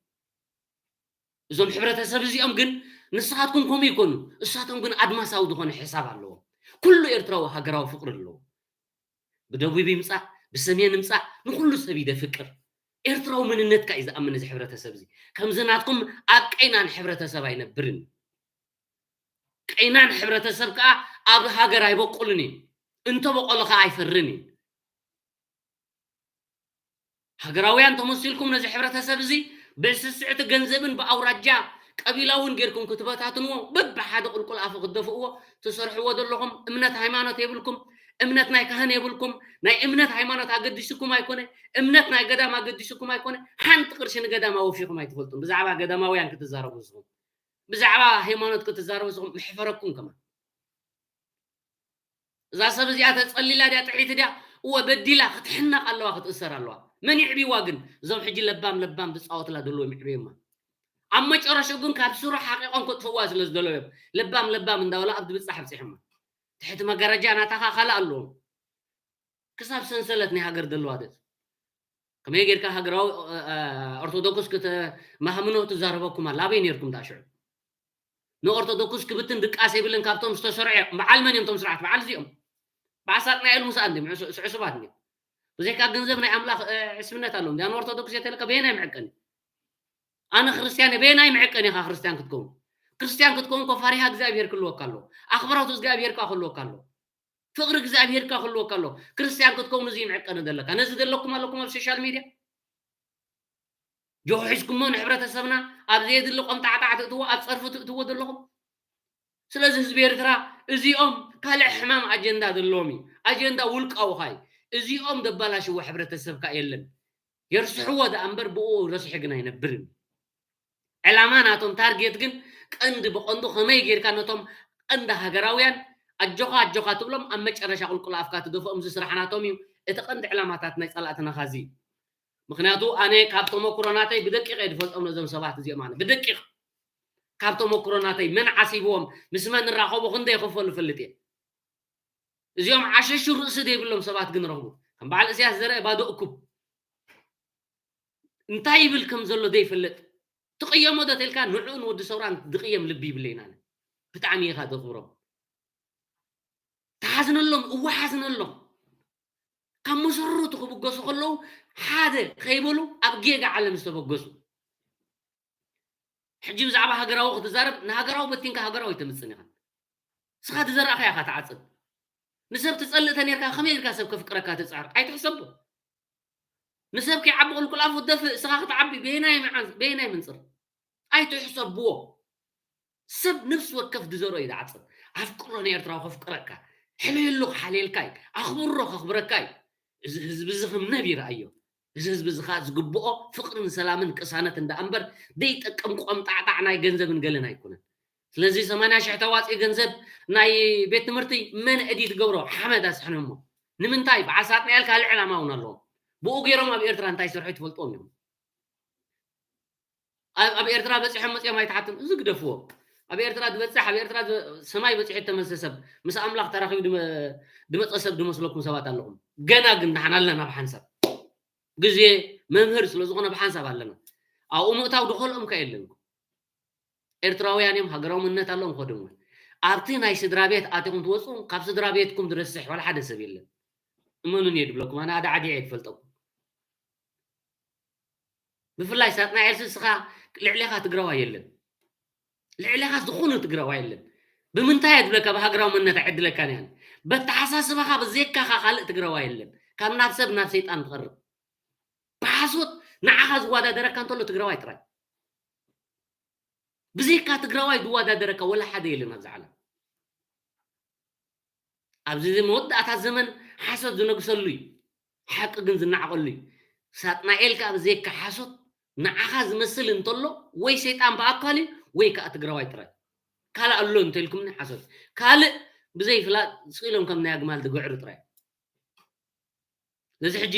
እዞም ሕብረተሰብ እዚኦም ግን ንስኻትኩም ከምኡ ይኮኑ፣ እሳቶም ግን ኣድማሳዊ ዝኾነ ሕሳብ ኣለዎም። ኩሉ ኤርትራዊ ሃገራዊ ፍቅሪ ኣለዎ። ብደቡብ ይምጻእ ብሰሜን ይምጻእ ንኩሉ ሰብ ይደፍቅር። ኤርትራዊ መንነትካ እዩ ዝኣምን እዚ ሕብረተሰብ እዚ። ከምዚ ናትኩም ኣብ ቀይናን ሕብረተሰብ ኣይነብርን። ቀይናን ሕብረተሰብ ከዓ ኣብ ሃገር ኣይበቁልን እዩ። እንተበቆለ ከዓ ኣይፈርን እዩ። ሃገራውያን ተመሲልኩም ነዚ ሕብረተሰብ እዚ ብስስዕቲ ገንዘብን ብኣውራጃ ቀቢላውን ጌርኩም ክትበታትንዎ በብሓደ ቁልቁል ኣፉ ክትደፍእዎ ትሰርሕዎ ዘለኹም እምነት ሃይማኖት የብልኩም። እምነት ናይ ካህን የብልኩም። ናይ እምነት ሃይማኖት ኣገዲስኩም ኣይኮነ። እምነት ናይ ገዳም ኣገዲስኩም ኣይኮነ። ሓንቲ ቅርሺ ንገዳም ኣወፊኹም ኣይትፈልጡን። ብዛዕባ ገዳማውያን ክትዛረቡ ንስኹም ብዛዕባ ሃይማኖት ክትዛረቡ ንስኹም መሕፈረኩም ከማን። እዛ ሰብ እዚኣ ተጸሊላ ድያ ጥዕይቲ ድያ? እወ በዲላ ክትሕነቕ ኣለዋ ክትእሰር ኣለዋ። መን ይዕብይዋ ግን? እዞም ሕጂ ለባም ለባም ዝጻወትላ ዘለዉ እዮም ይዕብዩማ። ኣብ መጨረሽኡ ግን ካብ ስሩ ሓቂቖም ከጥፍእዋ ስለ ዝደለዩ እዮም ለባም ለባም እንዳበሉ ኣብ ድብጻሕ ኣብጺሖማ። ትሕቲ መጋረጃ ናታኻ ካልእ ኣለዎም። ክሳብ ሰንሰለት ናይ ሃገር ዘለዋ ደስ ከመይ ጌርካ ሃገራዊ ኦርቶዶክስ ከተማህምኖ ትዛረበኩም ኣላ ኣበይ ነርኩም ዳሽዑ ንኦርቶዶክስ ክብትን ድቃስ የብልን ካብቶም ዝተሰርዐ በዓል መን እዮም ቶም ስርዓት በዓል እዚኦም በዓል ሳጥናኤል ሙሳ እንዲ ስዕሱባት እንዲ ብዘይካ ገንዘብ ናይ ኣምላኽ ዕስብነት ኣለዎም ያ ንኦርቶዶክስ የተለካ በየናይ መዕቀኒ ኣነ ክርስትያን በየናይ መዕቀኒ ኢኻ ክርስትያን ክትከውን ክርስትያን ክትከውን ኮ ፋሪሃ እግዚኣብሄር ክልወካ ኣለዎ ኣኽብሮት እግዚኣብሄር ካ ክልወካ ኣለዎ ፍቕሪ እግዚኣብሄርካ ክህልወካ ኣሎ። ክርስትያን ክትከውን እዚ ይምዕቀኒ ዘለካ። ነዚ ዘለኩም ኣለኩም ኣብ ሶሻል ሚድያ ጆሆ ሒዝኩሞ ንሕብረተሰብና ኣብ ዘየድሊ ቆምጣዕጣዕ ትእትዎ ኣብ ፀርፊ ትእትዎ ዘለኹም። ስለዚ ህዝቢ ኤርትራ እዚኦም ካልእ ሕማም ኣጀንዳ ዘለዎም እዩ። ኣጀንዳ ውልቃዊ ኻይ እዚኦም ዘባላሽዎ ሕብረተሰብካ የለን። የርስሕዎ ደኣ እምበር ብኡ ረሲሑ ግን ኣይነብርን። ዕላማ ናቶም ታርጌት ግን ቀንዲ ብቐንዱ ከመይ ጌርካ ነቶም ቀንዲ ሃገራውያን ኣጆኻ ኣጆኻ ትብሎም ኣብ መጨረሻ ቁልቁል ኣፍካ ትደፍኦም እዚ ስራሕ ናቶም እዩ። እቲ ቀንዲ ዕላማታት ናይ ጸላእትናኻ እዚ እዩ። ምኽንያቱ ኣነ ካብ ተመክሮ ናተይ ብደቂቕ እየ ዝፈልጦም ነዞም ሰባት እዚኦም ኣነ ብደቂቕ ካብ ተመክሮ ናተይ መን ዓሲብዎም ምስ መን ንራኸቡ ክንደይ ይኸፈሉ እፈልጥ እየ። እዚኦም ዓሸሹ ርእሲ ዘይብሎም ሰባት ግን ረኽቡ ከም በዓል እስያስ ዘርአ ባዶ እኩብ እንታይ ይብል ከም ዘሎ ዘይፈልጥ ትቕየሞ ዶ ተልካ ንዕኡ ንወዲ ሰውራ ዝቕየም ልቢ ይብለይና ብጣዕሚ ኢኻ ዘኽብሮም ተሓዝነሎም እወ ሓዝነሎም ካብ መሰረቱ ክብገሱ ከለዉ ሓደ ከይበሉ ኣብ ጌጋ ዓለም ዝተበገሱ ሕጂ ብዛዕባ ሃገራዊ ክትዛረብ ንሃገራዊ በቲንካ ሃገራዊ ኣይተምፅን ኢኻ ስኻ ዝዘራእኻ ኢኻ ትዓፅድ ንሰብ ትፀልእ ተኔርካ ከመይ ኢልካ ሰብ ከፍቅረካ ትፅዕር ኣይትሕሰቦ ንሰብ ከይዓቢ ቁልቁል ኣፉ ትደፍእ እስኻ ክትዓቢ በየናይ መዓዝ በየናይ መንፅር ኣይትሕሰብዎ ሰብ ነፍሲ ወከፍ ዝዘርኦ እዩ ዝዓፅድ ኣፍቅሮ ንኤርትራዊ ከፍቅረካ ሕለየሉ ክሓልየልካ እዩ ኣኽብሮ ከኽብረካ እዩ እዚ ህዝቢ እዚ ከም ነብ ይረኣዮ። እዚ ህዝቢ እዚ ከዓ ዝግብኦ ፍቅርን ሰላምን ቅሳነት እንዳ እምበር ዘይጠቅም ቆምጣዕጣዕ ናይ ገንዘብን ገለን ኣይኮነን። ስለዚ ሰማንያ ሽሕ ተዋፅኡ ገንዘብ ናይ ቤት ትምህርቲ መን እዲ ትገብሮ ሓመድ ኣስሕኖሞ። ንምንታይ? በዓል ሳጥናኤል ካልእ ዕላማ እውን ኣለዎም። ብኡ ገይሮም ኣብ ኤርትራ እንታይ ይሰርሑ ትፈልጥዎም እዮም። ኣብ ኣብ ኤርትራ በፂሖም መፂኦም ኣይትሓቱን። እዚ ግደፍዎ። ኣብ ኤርትራ ዝበፅሕ ኣብ ኤርትራ ዝ- ሰማይ በፂሑ እተመልሰ ሰብ ምስ ኣምላኽ ተራኺቡ ድመ- ድመፀ ሰብ ድመስለኩም ሰባት ኣለኹም። ገና ግን ንሓና ኣለና ብሓንሳብ ግዜ መምህር ስለ ዝኾነ ብሓንሳብ ኣለና። ኣብኡ ምእታው ድኸልኦም ከ የለን። ኤርትራውያን እዮም፣ ሃገራዊ መንነት ኣለዎም። ከድሞ ኣብቲ ናይ ስድራ ቤት ኣቲኹም ትወፁ፣ ካብ ስድራ ቤትኩም ዝረስሕ ዋላ ሓደ ሰብ የለን። እመኑን እየ ድብለኩም፣ ኣነ ኣዳዕዲዐ እየ ዝፈልጠኩም። ብፍላይ ሳጥናኤል ስስኻ ልዕሌኻ ትግራዋይ የለን። ልዕሌኻ ዝኾነ ትግራዋይ የለን። ብምንታይ እየ ዝብለካ? ብሃገራዊ መንነት ኣይዕድለካን እያን። በተሓሳስባኻ ብዘይካኻ ካልእ ትግራዋይ የለን። ካብ ናብ ሰብ ናብ ሰይጣን ትቐርብ። ብሓሶት ንዓኻ ዝወዳደረካ እንተሎ ትግራዋይ ጥራይ። ብዘይካ ትግራዋይ ዝወዳደረካ ወላ ሓደ የለን ኣብዚ ዓለም። ኣብዚ መወዳእታ ዘመን ሓሶት ዝነግሰሉ እዩ፣ ሓቂ ግን ዝነዓቐሉ እዩ። ሳጥናኤል ከዓ ብዘይካ ሓሶት ንዓኻ ዝመስል እንተሎ ወይ ሰይጣን ብኣካል እዩ ወይ ከዓ ትግራዋይ ጥራይ። ካልእ ኣሎ እንተልኩምኒ ሓሶት። ካልእ ብዘይፍላጥ ስኢሎም ከም ናይ ኣግማል ዝግዕሩ ጥራይ። ስለዚ ሕጂ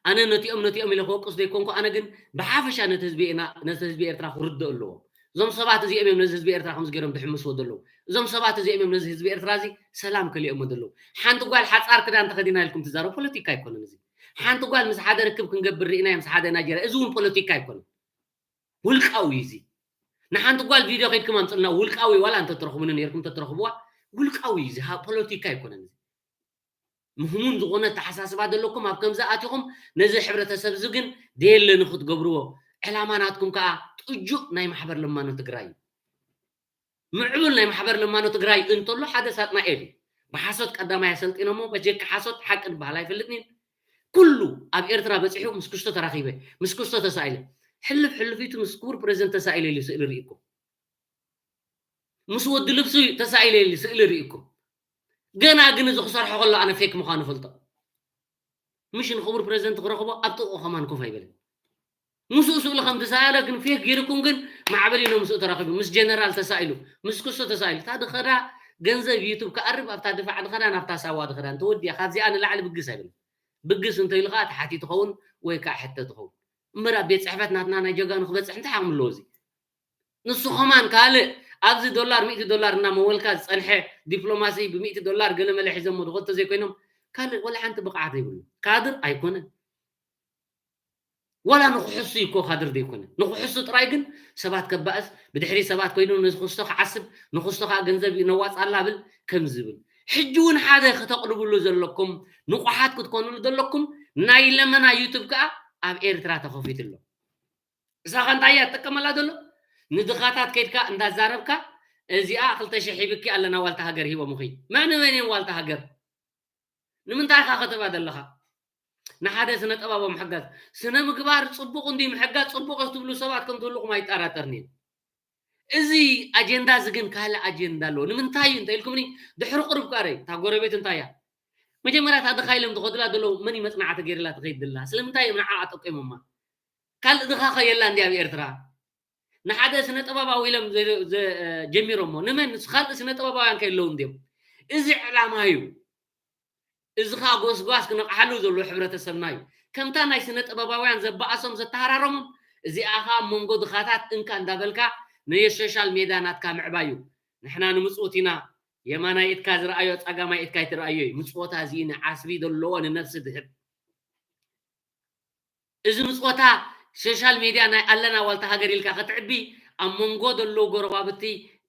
ኣነ ነቲኦም ነቲኦም ኢለ ክወቅስ ዘይኮንኩ፣ ኣነ ግን ብሓፈሻ ነቲ ህዝቢ ኢና- ነቲ ህዝቢ ኤርትራ ክርድእ ኣለዎ። እዞም ሰባት እዚኦም እዮም ነዚ ህዝቢ ኤርትራ ከምዚ ገይሮም ድሕምስዎ ዘለዉ። እዞም ሰባት እዚኦም እዮም ነዚ ህዝቢ ኤርትራ እዚ ሰላም ከሊኦሞ ዘለዉ። ሓንቲ ጓል ሓፃር ክዳን ተኸዲና ኢልኩም ትዛረቡ፣ ፖለቲካ ኣይኮነን እዚ። ሓንቲ ጓል ምስ ሓደ ርክብ ክንገብር ርኢና ምስ ሓደ ናይጀርያ፣ እዚ እውን ፖለቲካ ኣይኮነን፣ ውልቃዊ እዩ እዚ። ንሓንቲ ጓል ቪድዮ ከይድኩም ኣምፅልና፣ ውልቃዊ ዋላ እንተትረኽቡኒ ነይርኩም እንተትረኽብዋ፣ ውልቃዊ እዩ እዚ፣ ሃ- ፖለቲካ ኣይኮነን እዚ። ምህሙን ዝኾነ ኣተሓሳስባ ዘለኩም ኣብ ከምዚ ኣቲኹም ነዚ ሕብረተሰብ እዚ ግን ደየለ ንክትገብርዎ ዕላማ ናትኩም ከዓ ጥጁእ ናይ ማሕበር ለማኖ ትግራይ እዩ። ምዕቡል ናይ ማሕበር ለማኖ ትግራይ እንተሎ ሓደ ሳጥናኤል እዩ። ብሓሶት ቀዳማይ ኣሰልጢኖሞ በጀካ ሓሶት ሓቂ ዝበሃል ኣይፈልጥን እዩ። ኩሉ ኣብ ኤርትራ በፂሑ ምስ ክስቶ ተራኺበ ምስ ክስቶ ተሳኢለ ሕልፍ ሕልፊቱ ምስ ክቡር ፕሬዚደንት ተሳኢለ ኢሉ ስእሊ ርኢኩም ምስ ወዲ ልብሱ ተሳኢለ ኢሉ ስእሊ ርኢኩም ገና ግን እዚ ክሰርሖ ከሎ ኣነ ፌክ ምዃኑ ፈልጦ። ምሽ ንክቡር ፕሬዚደንት ክረኽቦ ኣብ ጥቕኡ ከማን ኮፍ ኣይበለን። ምስኡ ስእሉ ከም ዝሰኣለ ግን ፌክ ገይርኩም ግን ማዕበል ኢሎ ምስኡ ተራኺቡ ምስ ጀነራል ተሳኢሉ ምስ ክሱ ተሳኢሉ እታ ድኸዳ ገንዘብ ዩቱብ ክኣርብ ኣብታ ድፋዕ ድኸዳ ናብታ ሳዋ ድኸዳ እንተወዲያ ካብዚኣ ንላዕሊ ብግስ ኣይብልን። ብግስ እንተኢሉ ከዓ ተሓቲ ትኸውን ወይ ከዓ ሕተ ትኸውን እምበር ኣብ ቤት ፅሕፈት ናትና ናይ ጀጋኑ ክበፅሕ እንታይ ዓቕሚ ኣለዎ እዚ? ንሱ ኸማን ካልእ ኣብዚ ዶላር ሚእቲ ዶላር እናመወልካ ዝፀንሐ ዲፕሎማሲ ብሚእቲ ዶላር ገለመለ ሒዞሞ ድኸቶ ዘይኮይኖም ካልእ ወላ ሓንቲ ብቕዓት ዘይብሉ ካድር ኣይኮነን። ዋላ ንክሕሱ ይኮ ካድር ዘይኮነ ንክሕሱ ጥራይ ግን ሰባት ከባእስ ብድሕሪ ሰባት ኮይኑ ንክስቶ ክዓስብ ንክስቶ ከዓ ገንዘብ ነዋፃላ ብል ከም ዝብል ሕጂ እውን ሓደ ክተቕልብሉ ዘለኩም ንቑሓት ክትኮኑሉ ዘለኩም ናይ ለመና ዩቱብ ከዓ ኣብ ኤርትራ ተኸፊቱ ኣሎ። እሳኻ እንታይ እያ ትጥቀመላ ዘሎ ንድኻታት ከይድካ እንዳዛረብካ እዚኣ ክልተ ሽሕ ሂብኪ ኣለና ዋልታ ሃገር ሂቦምኺ መን መን እዮም ዋልታ ሃገር ንምንታይ ኢኻ ከተባ ዘለኻ ንሓደ ስነ ጥበባዊ ምሕጋዝ ስነ ምግባር ፅቡቕ እንዲ ምሕጋዝ ፅቡቕ ትብሉ ሰባት ከም ትህልኹም ኣይጠራጠርን እዩ እዚ ኣጀንዳ እዚ ግን ካልእ ኣጀንዳ ኣለዎ ንምንታይ እዩ እንተ ኢልኩምኒ ድሕሪ ቁርብ ቃረይ እታ ጎረቤት እንታይ እያ መጀመርያ እታ ድኻ ኢሎም ዝኸዱላ ዘለዉ መን እዩ መፅናዕቲ ገይርላ ትኸይድ ዘላ ስለምንታይ እዮም ንዓ ኣጠቂሞማ ካልእ ድኻ ኸ የላ እንዲ ኣብ ኤርትራ ንሓደ ስነ ጥበባዊ ኢሎም ጀሚሮሞ ንመን ካልእ ስነ ጥበባውያን ከየለዉ እንዲዮም እዚ ዕላማ እዩ እዚ ኸዓ ጎስጓስ ክነቕሓሉ ዘሎ ሕብረተሰብና እዩ ከምታ ናይ ስነ ጥበባውያን ዘበኣሶም ዘተሃራረሞም እዚኣ ኸዓ ኣብ መንጎ ድኻታት እንካ እንዳበልካ ነየ ሶሻል ሜድያ ናትካ ምዕባይ እዩ ንሕና ንምፅኡት ኢና የማናይ ኢድካ ዝረኣዮ ፃጋማይ ኢድካ ኣይትረኣዮ እዩ ምፅወታ እዚ ንዓስቢ ዘለዎ ንነፍሲ ድህብ እዚ ምፅወታ ሶሻል ሜድያ ናይ ኣለና ዋልታ ሃገር ኢልካ ክትዕቢ ኣብ መንጎ ዘለዉ ጎረባብቲ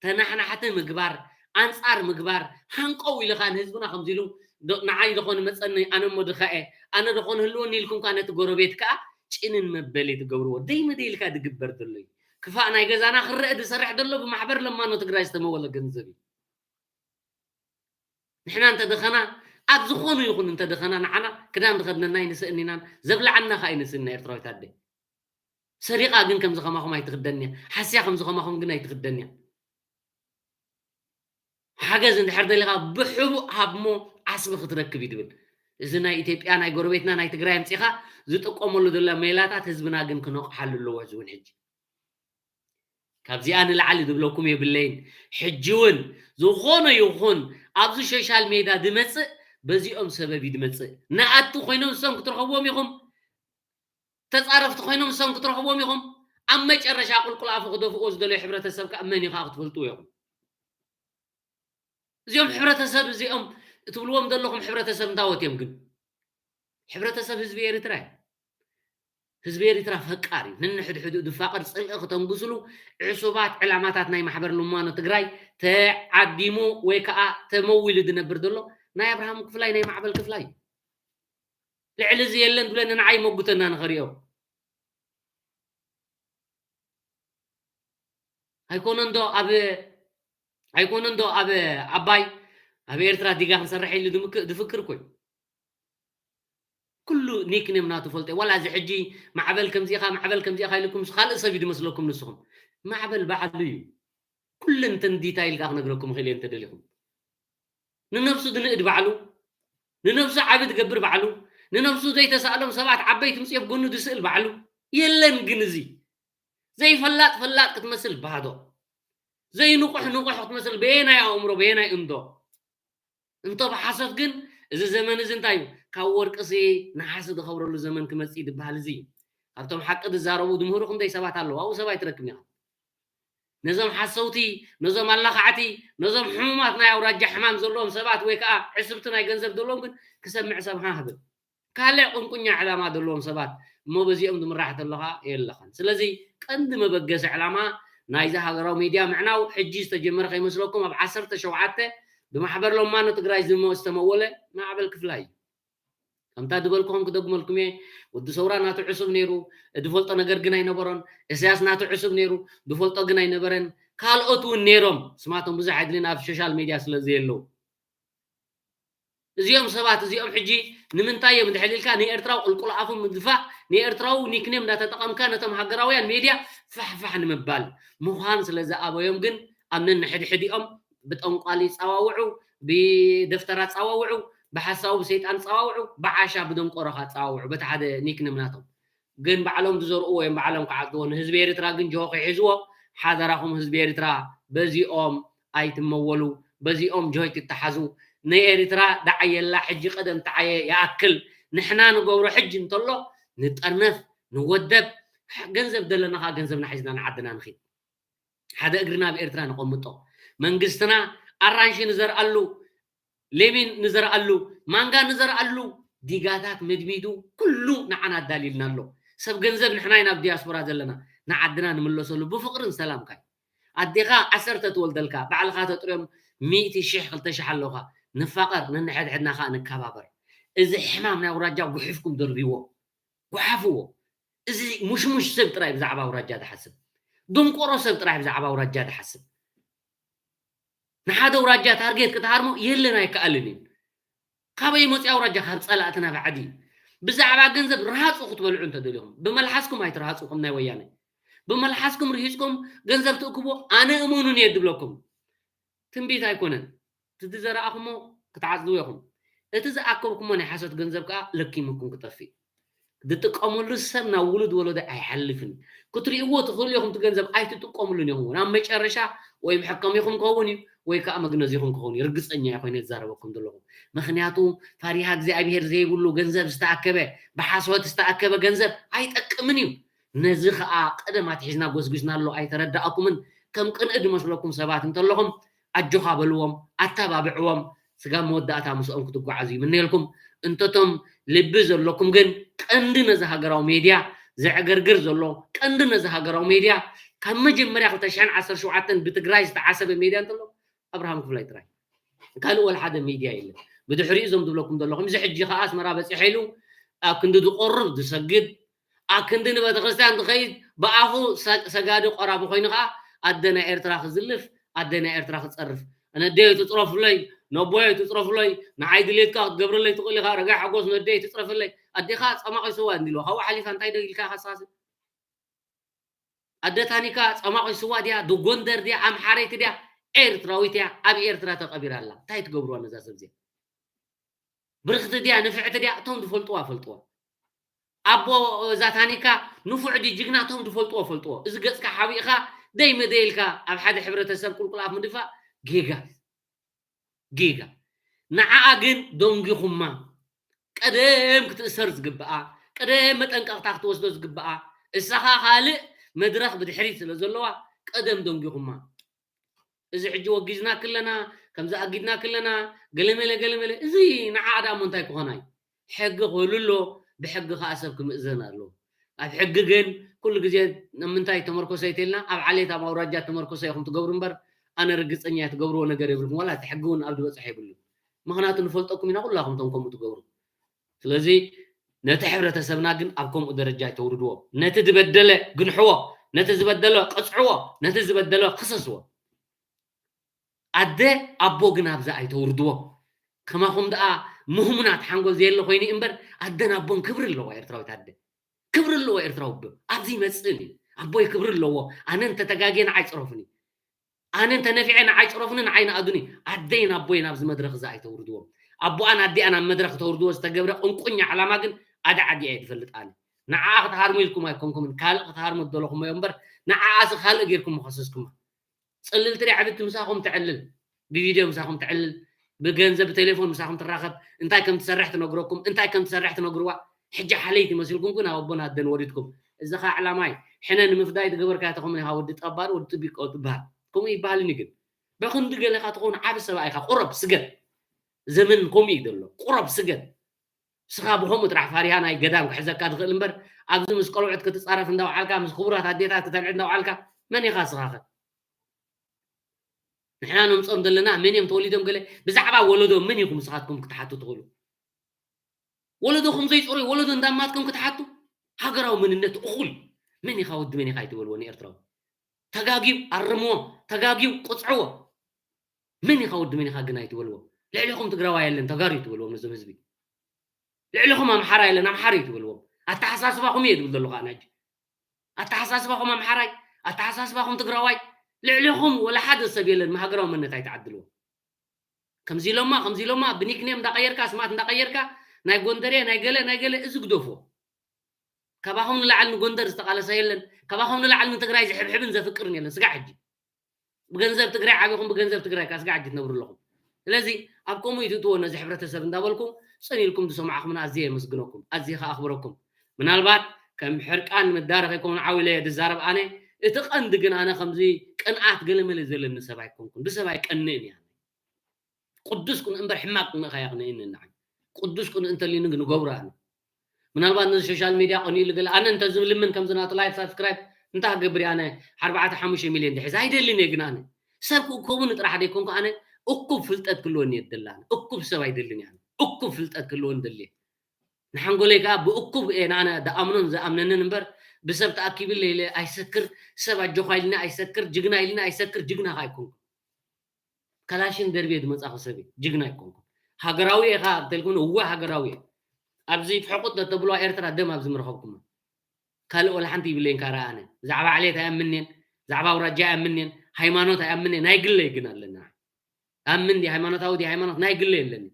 ተናሕናሕቲ ምግባር ኣንፃር ምግባር ሃንቀው ኢልኻ ንህዝብና ከምዚ ኢሉ ንዓይ ዝኾነ መፀኒ ኣነ እሞ ድኻኤ ኣነ ዝኾነ ህልወኒ ኢልኩም ከዓ ነቲ ጎረቤት ከዓ ጭንን መበሊ ትገብርዎ ደይ መደይ ኢልካ ድግበር ዘሎ እዩ ክፋእ ናይ ገዛና ክረአ ዝሰርሕ ዘሎ ብማሕበር ለማኖ ትግራይ ዝተመወለ ገንዘብ እዩ ንሕና እንተደኸና ኣብ ዝኾኑ ይኹን እንተደኸና ንዓና ክዳን ዝኸድነና ኣይንስእን ኢና ዘብልዓና ከዓ ኣይንስእን ኢና ኤርትራዊት ኣደ ሰሪቓ ግን ከምዚ ከማኹም ኣይትኽደን እያ ሓስያ ከምዚ ከማኹም ግን ኣይትኽደን እያ ሓገዝ እንድሕር ደሊኻ ብሕቡእ ሃብሞ ዓስቢ ክትረክብ እዩ ድብል እዚ ናይ ኢትዮጵያ ናይ ጎረቤትና ናይ ትግራይ ኣምፂኻ ዝጥቀመሉ ዘሎ ሜላታት ህዝብና ግን ክነቕሓሉ ኣለዎ። እዚ እውን ሕጂ ካብዚኣ ንላዕሊ ዝብለኩም የብለይን። ሕጂ እውን ዝኾነ ይኹን ኣብዚ ሶሻል ሜዳ ዝመፅእ በዚኦም ሰበብ እዩ ዝመፅእ። ንኣቲ ኮይኖም ንሶም ክትረኽብዎም ኢኹም፣ ተፃረፍቲ ኮይኖም ንሶም ክትረኽብዎም ኢኹም። ኣብ መጨረሻ ቁልቁል ኣፉ ክደፍእዎ ዝደለዩ ሕብረተሰብ ከዓ መን እዩ ከዓ ክትፈልጥዎ ኢኹም። እዚኦም ሕብረተሰብ እዚኦም እትብልዎም ዘለኹም ሕብረተሰብ እንታወት እዮም ግን? ሕብረተሰብ ህዝቢ ኤርትራ እዩ። ህዝቢ ኤርትራ ፈቃር እዩ። ነንሕድሕዱ ዝፋቀር ጽልኢ ክተንጉስሉ ዕሱባት ዕላማታት ናይ ማሕበር ልማኖ ትግራይ ተዓዲሙ ወይ ከዓ ተመዊሉ ዝነብር ዘሎ ናይ ኣብርሃም ክፍላይ ናይ ማዕበል ክፍላይ እዩ። ልዕሊ እዚ የለን ዝብለኒ ንዓይ መጉተና ንኸሪኦ። ኣይኮነን ዶ ኣብ ኣይኮነን ዶ ኣብ ዓባይ ኣብ ኤርትራ ዲጋ ክንሰርሕ ኢሉ ዝምክ- ዝፍክር ኮይኑ ኩሉ ኒክኔም ናቱ ፈልጠ ዋላ እዚ ሕጂ ማዕበል ከምዚኻ ማዕበል ከምዚኻ ኢልኩም ካልእ ሰብ እዩ ዝመስለኩም ንስኹም ማዕበል ባዕሉ እዩ። ኩለንተን ዲታይል ከዓ ክነግረኩም ይኽእል እየ እንተደሊኹም። ንነብሱ ዝንእድ ባዕሉ፣ ንነብሱ ዓቢ ዝገብር ባዕሉ፣ ንነብሱ ዘይተሳእሎም ሰባት ዓበይቲ ምፅኦ ኣብ ጎኑ ዝስእል ባዕሉ የለን። ግን እዚ ዘይፈላጥ ፈላጥ ክትመስል ባዶ፣ ዘይንቑሕ ንቑሕ ክትመስል በየናይ ኣእምሮ በየናይ እንዶ እንቶ ብሓሶት ግን እዚ ዘመን እዚ እንታይ እዩ? ካብ ወርቅሲ ነሓሲ ዝኸብረሉ ዘመን ክመፅእ እዩ ዝበሃል እዚ እዩ። ካብቶም ሓቂ ዝዛረቡ ዝምህሩ ክንደይ ሰባት ኣለዉ። ኣብኡ ሰብ ኣይትረክብን ኢኻ። ነዞም ሓሰውቲ፣ ነዞም ኣላኻዕቲ፣ ነዞም ሕሙማት ናይ ኣውራጃ ሕማም ዘለዎም ሰባት ወይ ከዓ ዕስብቲ ናይ ገንዘብ ዘለዎም ግን ክሰምዕ ሰብ ሃህ ብል። ካልዕ ቁንቁኛ ዕላማ ዘለዎም ሰባት እሞ በዚኦም ዝምራሕ ተለኻ የለኻን። ስለዚ ቀንዲ መበገሲ ዕላማ ናይዚ ሃገራዊ ሚድያ ምዕናው ሕጂ ዝተጀመረ ከይመስለኩም ኣብ ዓሰርተ ሸውዓተ ብማሕበር ሎማኖ ትግራይ ዝተመወለ ማዕበል ክፍላይ እዩ። ከምታ ዝበልኩኹም ክደግመልኩም እየ። ወዲ ሰውራ ናቱ ዕሱብ ነይሩ፣ ዝፈልጦ ነገር ግን ኣይነበሮን። እስያስ ናቱ ዕሱብ ነይሩ፣ ዝፈልጦ ግን ኣይነበረን። ካልኦት እውን ነይሮም፣ ስማቶም ብዙሕ ኣይድልን ኣብ ሶሻል ሚድያ ስለ ዘየለዉ። እዚኦም ሰባት እዚኦም ሕጂ ንምንታይ እዮም ድሕል ኢልካ ንኤርትራዊ ቁልቁል ኣፉ ምድፋእ ንኤርትራዊ ኒክኔም እንዳተጠቐምካ ነቶም ሃገራውያን ሜድያ ፋሕፋሕ ንምባል ምዃን ስለ ዝኣበዮም ግን ኣብ ነንሕድሕዲኦም ብጠንቋሊ ይፃዋውዑ፣ ብደፍተራ ፃዋውዑ፣ ብሓሳዊ ብሰይጣን ፃዋውዑ፣ ብዓሻ ብደንቆሮኻ ፃዋውዑ በቲ ሓደ ኒክኔም ናቶም ግን ባዕሎም ዝዘርኡ ወይም ባዕሎም ክዓፅዎ ንህዝቢ ኤርትራ ግን ጆሆ ከይሕዝዎ ሓደራኹም ህዝቢ ኤርትራ በዚኦም ኣይትመወሉ በዚኦም ጆሆ ኣይትተሓዙ ንኤርትራ ደዓየላ ሕጂ ቀደም ተዓየ ይኣክል ንሕና ንገብሮ ሕጂ እንተሎ ንጠርነፍ ንወደብ ገንዘብ ዘለና ከዓ ገንዘብና ሒዝና ንዓድና ንኺድ ሓደ እግርና ኣብ ኤርትራ ነቐምጦ መንግስትና ኣራንሺ ንዘርኣሉ ሌሚን ንዘርኣሉ ማንጋ ንዘርኣሉ ዲጋታት መድሚዱ ኩሉ ንዓና ኣዳልዩልና ኣሎ ሰብ ገንዘብ ንሕና ኢና ኣብ ዲያስፖራ ዘለና ንዓድና ንምለሰሉ ብፍቕርን ሰላምካ ኣዴኻ ዓሰርተ ትወልደልካ ባዕልኻ ተጥርዮም ሚእቲ ሽሕ ክልተ ሽሕ ኣለኻ ንፋቐር ነንሕድሕድና ከዓ ንከባበር እዚ ሕማም ናይ ኣውራጃ ጉሒፍኩም ደርብዎ ጓሓፍዎ እዚ ሙሽሙሽ ሰብ ጥራይ ብዛዕባ ኣውራጃ ዝሓስብ ደንቆሮ ሰብ ጥራይ ብዛዕባ ኣውራጃ ዝሓስብ ንሓደ ኣውራጃ ታርጌት ክትሃርሞ የለን ኣይከኣልን እዩ ካበይ መፅእ ኣውራጃ ካብ ፀላእትና ባዕዲ ብዛዕባ ገንዘብ ረሃፁ ክትበልዑ እንተደሊኹም ብመልሓስኩም ኣይትረሃፁ ከም ናይ ወያነ ብመልሓስኩም ርሂፅኩም ገንዘብ ትእክቦ ኣነ እመኑን እየ ድብለኩም ትንቢት ኣይኮነን እቲ ዝዘረኣኹሞ ክትዓፅድዎ ኢኹም እቲ ዝኣከብኩሞ ናይ ሓሶት ገንዘብ ከዓ ለኪምኩም ክጠፍእ ዝጥቀመሉ ሰብ ናብ ውሉድ ወለዶ ኣይሓልፍን ክትሪእዎ ትኽእሉ ኢኹም እቲ ገንዘብ ኣይትጥቀምሉን ኢኹም ናብ መጨረሻ ወይ መሐከሚኹም ክኸውን እዩ ወይ ከዓ መግነዚኹም ክኸውን እዩ ርግፀኛ እየ ኮይነ ዝዛረበኩም ዘለኹ ምክንያቱ ፈሪሃ እግዚኣብሄር ዘይብሉ ገንዘብ ዝተኣከበ ብሓሶት ዝተኣከበ ገንዘብ ኣይጠቅምን እዩ ነዚ ከዓ ቀደም ኣትሒዝና ጎስጒስናሉ ኣይተረዳእኩምን ከም ቅንኢ ዝመስለኩም ሰባት እንተለኹም ኣጆኻ በልዎም ኣተባብዕዎም ስጋብ መወዳእታ ምስኦም ክትጓዓዙ ይምነየልኩም እንተቶም ልቢ ዘለኩም ግን ቀንዲ ነዚ ሃገራዊ ሜድያ ዘዕገርግር ዘሎ ቀንዲ ነዚ ሃገራዊ ሜድያ ካብ መጀመርያ ክልተ ሽሕን ዓሰርተ ሸውዓተን ብትግራይ ዝተዓሰበ ሜድያ እንተሎ ኣብርሃም ክፍላይ ጥራይ ካልእ ወላ ሓደ ሚድያ የለን ብድሕሪኡ እዞም ዝብለኩም ዘለኹም እዚ ሕጂ ከዓ ኣስመራ በፂሐ ኢሉ ኣብ ክንዲ ዝቆርብ ዝሰግድ ኣብ ክንዲ ንቤተክርስትያን ዝኸይድ ብኣፉ ሰጋዲ ቆራቢ ኮይኑ ከዓ ኣደ ናይ ኤርትራ ክዝልፍ ኣደ ናይ ኤርትራ ክፀርፍ ነደይ ትፅረፍለይ ነቦይ ትፅረፍለይ ንዓይ ድሌትካ ክትገብረለይ ትኽእል ኢኻ ረጋይ ሓጎስ ነደይ ትፅረፍለይ ኣዴኻ ፀማቕ ይስዋ እንዲልዋ ካብኡ ሓሊፋ እንታይ ዶ ኢልካ ከሳሲ ኣደ ታኒካ ጸማቒ ስዋ ድያ፣ ዶ ጎንደር ድያ፣ ኣምሓረይቲ ድያ፣ ኤርትራዊት እያ፣ ኣብ ኤርትራ ተቐቢራ ኣላ። እንታይ ትገብርዋ ነዛ ሰብ እዚኣ? ብርኽቲ ድያ ንፍዕቲ ድያ እቶም ዝፈልጥዋ ፈልጥዎ። ኣቦ እዛ ታኒካ ንፉዕ ድዩ ጅግና እቶም ዝፈልጥዎ ፈልጥዎ። እዚ ገፅካ ሓቢእካ ደይ መደይ ኢልካ ኣብ ሓደ ሕብረተሰብ ቁልቁል ኣፍ ምድፋእ ጌጋ ጌጋ። ንዓኣ ግን ደንጊኹማ። ቀደም ክትእሰር ዝግብኣ፣ ቀደም መጠንቀቕታ ክትወስዶ ዝግብኣ፣ እሳኻ ካልእ መድረኽ ብድሕሪት ስለ ዘለዋ ቀደም ደንጊኹማ። እዚ ሕጂ ወጊዝና ክለና ከምዚ ኣጊድና ክለና ገለመለ ገለመለ እዚ ንዓ ኣዳሞ እንታይ ክኾና እዩ? ሕጊ ክህሉ ኣሎ። ብሕጊ ከዓ ሰብ ክምእዘን ኣሎ። ኣብ ሕጊ ግን ኩሉ ግዜ ንምንታይ ተመርኮሰ ይተልና ኣብ ዓሌት ኣብ ኣውራጃ ተመርኮሰ ኢኹም ትገብሩ እምበር ኣነ ርግፀኛ እየ ትገብርዎ ነገር የብልኩም። ዋላ እቲ ሕጊ እውን ኣብ ዝበፅሐ የብሉ። ምክንያቱ ንፈልጠኩም ኢና ኩላኹም ቶም ከምኡ ትገብሩ። ስለዚ ነቲ ሕብረተሰብና ግን ኣብ ከምኡ ደረጃ ኣይተውርድዎ። ነቲ ዝበደለ ግንሕዎ፣ ነቲ ዝበደለ ቅፅዕዎ፣ ነቲ ዝበደለ ክሰስዎ። ኣደ ኣቦ ግን ኣብዚ ኣይተውርድዎ። ከማኹም ደኣ ምህሙናት ሓንጎል ዘየለ ኮይኑ እምበር ኣደን ኣቦን ክብሪ ኣለዋ ኤርትራዊት ኣደ። ክብሪ ኣለዎ ኤርትራዊ ኣቦ። ኣብዚ ይመጽእን እዩ። ኣቦይ ክብሪ ኣለዎ። ኣነ እንተተጋግየ ንዓይ ጽረፉኒ። ኣነ እንተነፊዐ ንዓይ ጽረፉኒ፣ ንዓይ ንኣዱኒ። ኣደይን ኣቦይን ኣብዚ መድረኽ እዚ ኣይተውርድዎም። ኣቦኣን ኣዲኣን ኣብ መድረኽ ክተውርድዎ ዝተገብረ ቁንቁኛ ዕላማ ግን ኣደ ዓዲ እየ ዝፈልጥ ኣነ። ንዓኣ ክትሃርሙ ኢልኩም ኣይኮንኩምን፣ ካልእ ክትሃርሙ ዝደለኹሞ እዮ እምበር ንዓኣሲ ካልእ ጌርኩም ምኸሰስኩማ። ጽልልቲ ድያ ዕብድቲ ምሳኹም ተዕልል፣ ብቪድዮ ምሳኹም ተዕልል፣ ብገንዘብ ብቴሌፎን ምሳኹም ትራኸብ፣ እንታይ ከም ትሰርሕ ትነግረኩም፣ እንታይ ከም ትሰርሕ ትነግርዋ። ሕጂ ሓለይቲ መሲልኩም ግን ኣብ ኣቦን ኣደን ወሪድኩም። እዚ ኸዓ ዕላማይ ሕነ ንምፍዳይ ዝገበርካዮ ተኾይኑ ኢኻ ወዲ ጠባሪ ወዲ ጥቢቆ ትበሃል። ከምኡ ይበሃልኒ ግን ብኽንዲ ገለኻ ትኸውን ዓቢ ሰብኣይ ኢኻ። ቁረብ ስገድ። ዘመን ከምኡ እዩ ዘሎ። ቁረብ ስገድ። ንስኻ ብኸምኡ ጥራሕ ፋሪሃ ናይ ገዳም ክሕዘካ ዝኽእል እምበር ኣብዚ ምስ ቆልዑት ክትጻረፍ እንዳውዓልካ ምስ ክቡራት ኣዴታት ክተንዕድ እንዳውዓልካ መን ኢኻ ንስኻ ኸ? ንሕና ነምጾም ዘለና መን እዮም ተወሊዶም ገለ ብዛዕባ ወለዶ መን ኢኹም ንስኻትኩም ክትሓቱ ትኽእሉ? ወለዶኹም ዘይጸርዩ ወለዶ እንዳማትኩም ክትሓቱ? ሃገራዊ መንነት እኹል መን ኢኻ ወዲ መን ኢኻ ኣይትበልዎ ንኤርትራዊ። ተጋግዩ ኣርምዎ፣ ተጋግዩ ቅጽዕዎ። መን ኢኻ ወዲ መን ኢኻ ግን ኣይትበልዎ። ልዕሌኹም ትግራዋይ የለን ተጋሩ እዩ ትበልዎም ነዞም ህዝቢ። ልዕሌኹም ኣምሓራ የለን ኣምሓሩ እዩ ትበልዎም። ኣተሓሳስባኹም እየ ዝብል ዘለኹ ኣነ ሕጂ። ኣተሓሳስባኹም ኣምሓራይ፣ ኣተሓሳስባኹም ትግራዋይ፣ ልዕሌኹም ወላ ሓደ ሰብ የለን ሃገራዊ መንነት ኣይትዓድልዎ። ከምዚ ኢሎማ ከምዚ ኢሎማ ብኒክኔም እንዳቀየርካ ስማት እንዳቀየርካ ናይ ጎንደርየ ናይ ገለ ናይ ገለ እዚ ግደፎ። ካባኹም ንላዕሊ ንጎንደር ዝተቃለሰ የለን። ካባኹም ንላዕሊ ንትግራይ ዝሕብሕብን ዘፍቅርን የለን። ስጋዕ ሕጂ ብገንዘብ ትግራይ ዓቢኹም ብገንዘብ ትግራይ ከዓ ስጋዕ ሕጂ ትነብሩ ኣለኹም። ስለዚ ኣብ ከምኡ ይትእትዎ ነዚ ሕብረተሰብ እንዳበልኩ ጽን ኢልኩም ዝሰማዕኹምና ኣዝየ የመስግነኩም፣ ኣዝየ ከዓ ኣኽብረኩም። ምናልባት ከም ሕርቃን መዳረኽ ይከውን ዓው ኢለ ዝዛረብ ኣነ፣ እቲ ቀንዲ ግን ኣነ ከምዚ ቅንኣት ገለመለ ዘለኒ ሰብ ኣይኮንኩን። ብሰብ ኣይቀንእን እየ። ቅዱስ ቅኑዕ እምበር ሕማቅ ቅንእ ከየቅንእኒ ንዓይ። ቅዱስ ቅኑዕ እንተልዩኒ ግን እገብሮ ኣነ። ምናልባት ነዚ ሶሻል ሚድያ ቀኒኡሉ ገለ ኣነ እንተ ዝልምን ከምዚ ናቱ ላይክ ሳብስክራይብ እንታይ ክገብር እየ ኣነ ኣርባዕተ ሓሙሽተ ሚልዮን ድሕዝ ኣይደልን እየ ግን ኣነ ሰብ ክእከቡኒ ጥራሕ ዘይኮንኩ ኣነ እኩብ ፍልጠት ክህልወኒ እየ ዝደሊ ኣነ እኩብ ሰብ ኣይደልን እየ ኣነ እኩብ ፍልጠት ክህልወኒ ደሊ እየ ንሓንጎለይ ከዓ ብእኩብ እየ ኣነ ዝኣምኖን ዝኣምነንን እምበር ብሰብ ተኣኪብለ ኢለ ኣይሰክር ሰብ ኣጆኻ ኢልኒ ኣይሰክር ጅግና ኢልኒ ኣይሰክር ጅግና ከዓ ኣይኮንኩ ከላሽን ደርብየ ዝመጻኹ ሰብ እየ። ጅግና ኣይኮንኩን። ሃገራዊ ኢኻ እንተልኩን እወ ሃገራዊ እየ። ኣብዚ ፍሕቁጥ ተተብልዋ ኤርትራ ደም ኣብዚ ምረኸብኩማ። ካልእ ወላ ሓንቲ ይብለይን ካራ ኣነ። ብዛዕባ ዕሌት ኣይኣምንን፣ ብዛዕባ ኣውራጃ ኣይኣምንን፣ ሃይማኖት ኣይኣምንን፣ ናይ ግለይ ግን ኣለና። ኣምን ድየ ሃይማኖታዊ ድየ ሃይማኖት ናይ ግለይ ኣለኒ።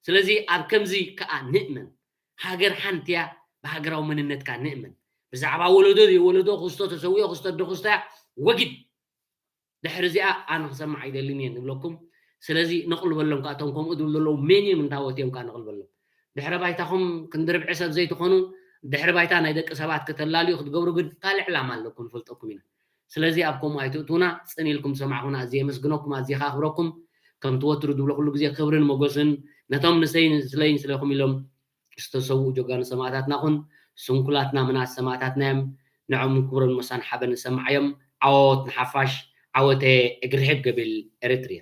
ስለዚ ኣብ ከምዚ ከኣ ንእመን። ሃገር ሓንቲ እያ፣ ብሃገራዊ መንነትካ ንእመን። ብዛዕባ ወለዶ ዘይወለዶ ክስቶ ተሰዊኦ ክስቶ ኣደ ክስቶ እያ ወጊድ። ድሕሪ እዚኣ ኣነ ክሰምዕ ኣይደልን እየ ንብለኩም። ስለዚ ንቕልበሎም ከዓ እቶም ከምኡ ዝብሉ ዘለዉ መን እዮም እንታወት እዮም ከዓ ንቕልበሎም። ድሕረ ባይታኹም ክንዲ ርብዒ ሰብ ዘይትኾኑ ድሕሪ ባይታ ናይ ደቂ ሰባት ከተላልዩ ክትገብሩ ግን ካልእ ዕላማ ኣለኩም ንፈልጠኩም ኢና። ስለዚ ኣብ ከምኡ ኣይትእትውና፣ ጽን ኢልኩም ዝሰማዕኹና ኣዝየ የመስግነኩም፣ ኣዝየ ከኣኽብረኩም። ከምቲ ወትሩ ዝብሎ ኩሉ ግዜ ክብርን ሞገስን ነቶም ንሰይን ስለይን ስለኹም ኢሎም ዝተሰውኡ ጀጋኑ ሰማእታትና ኹን ስንኩላትና ምናት ሰማእታትና እዮም። ንዕኦም ክብሮም ሞሳን ሓበን ንሰማዓዮም። ዓወት ንሓፋሽ፣ ዓወተ እግሪ ሕግ ገቢል ኤረትርያ።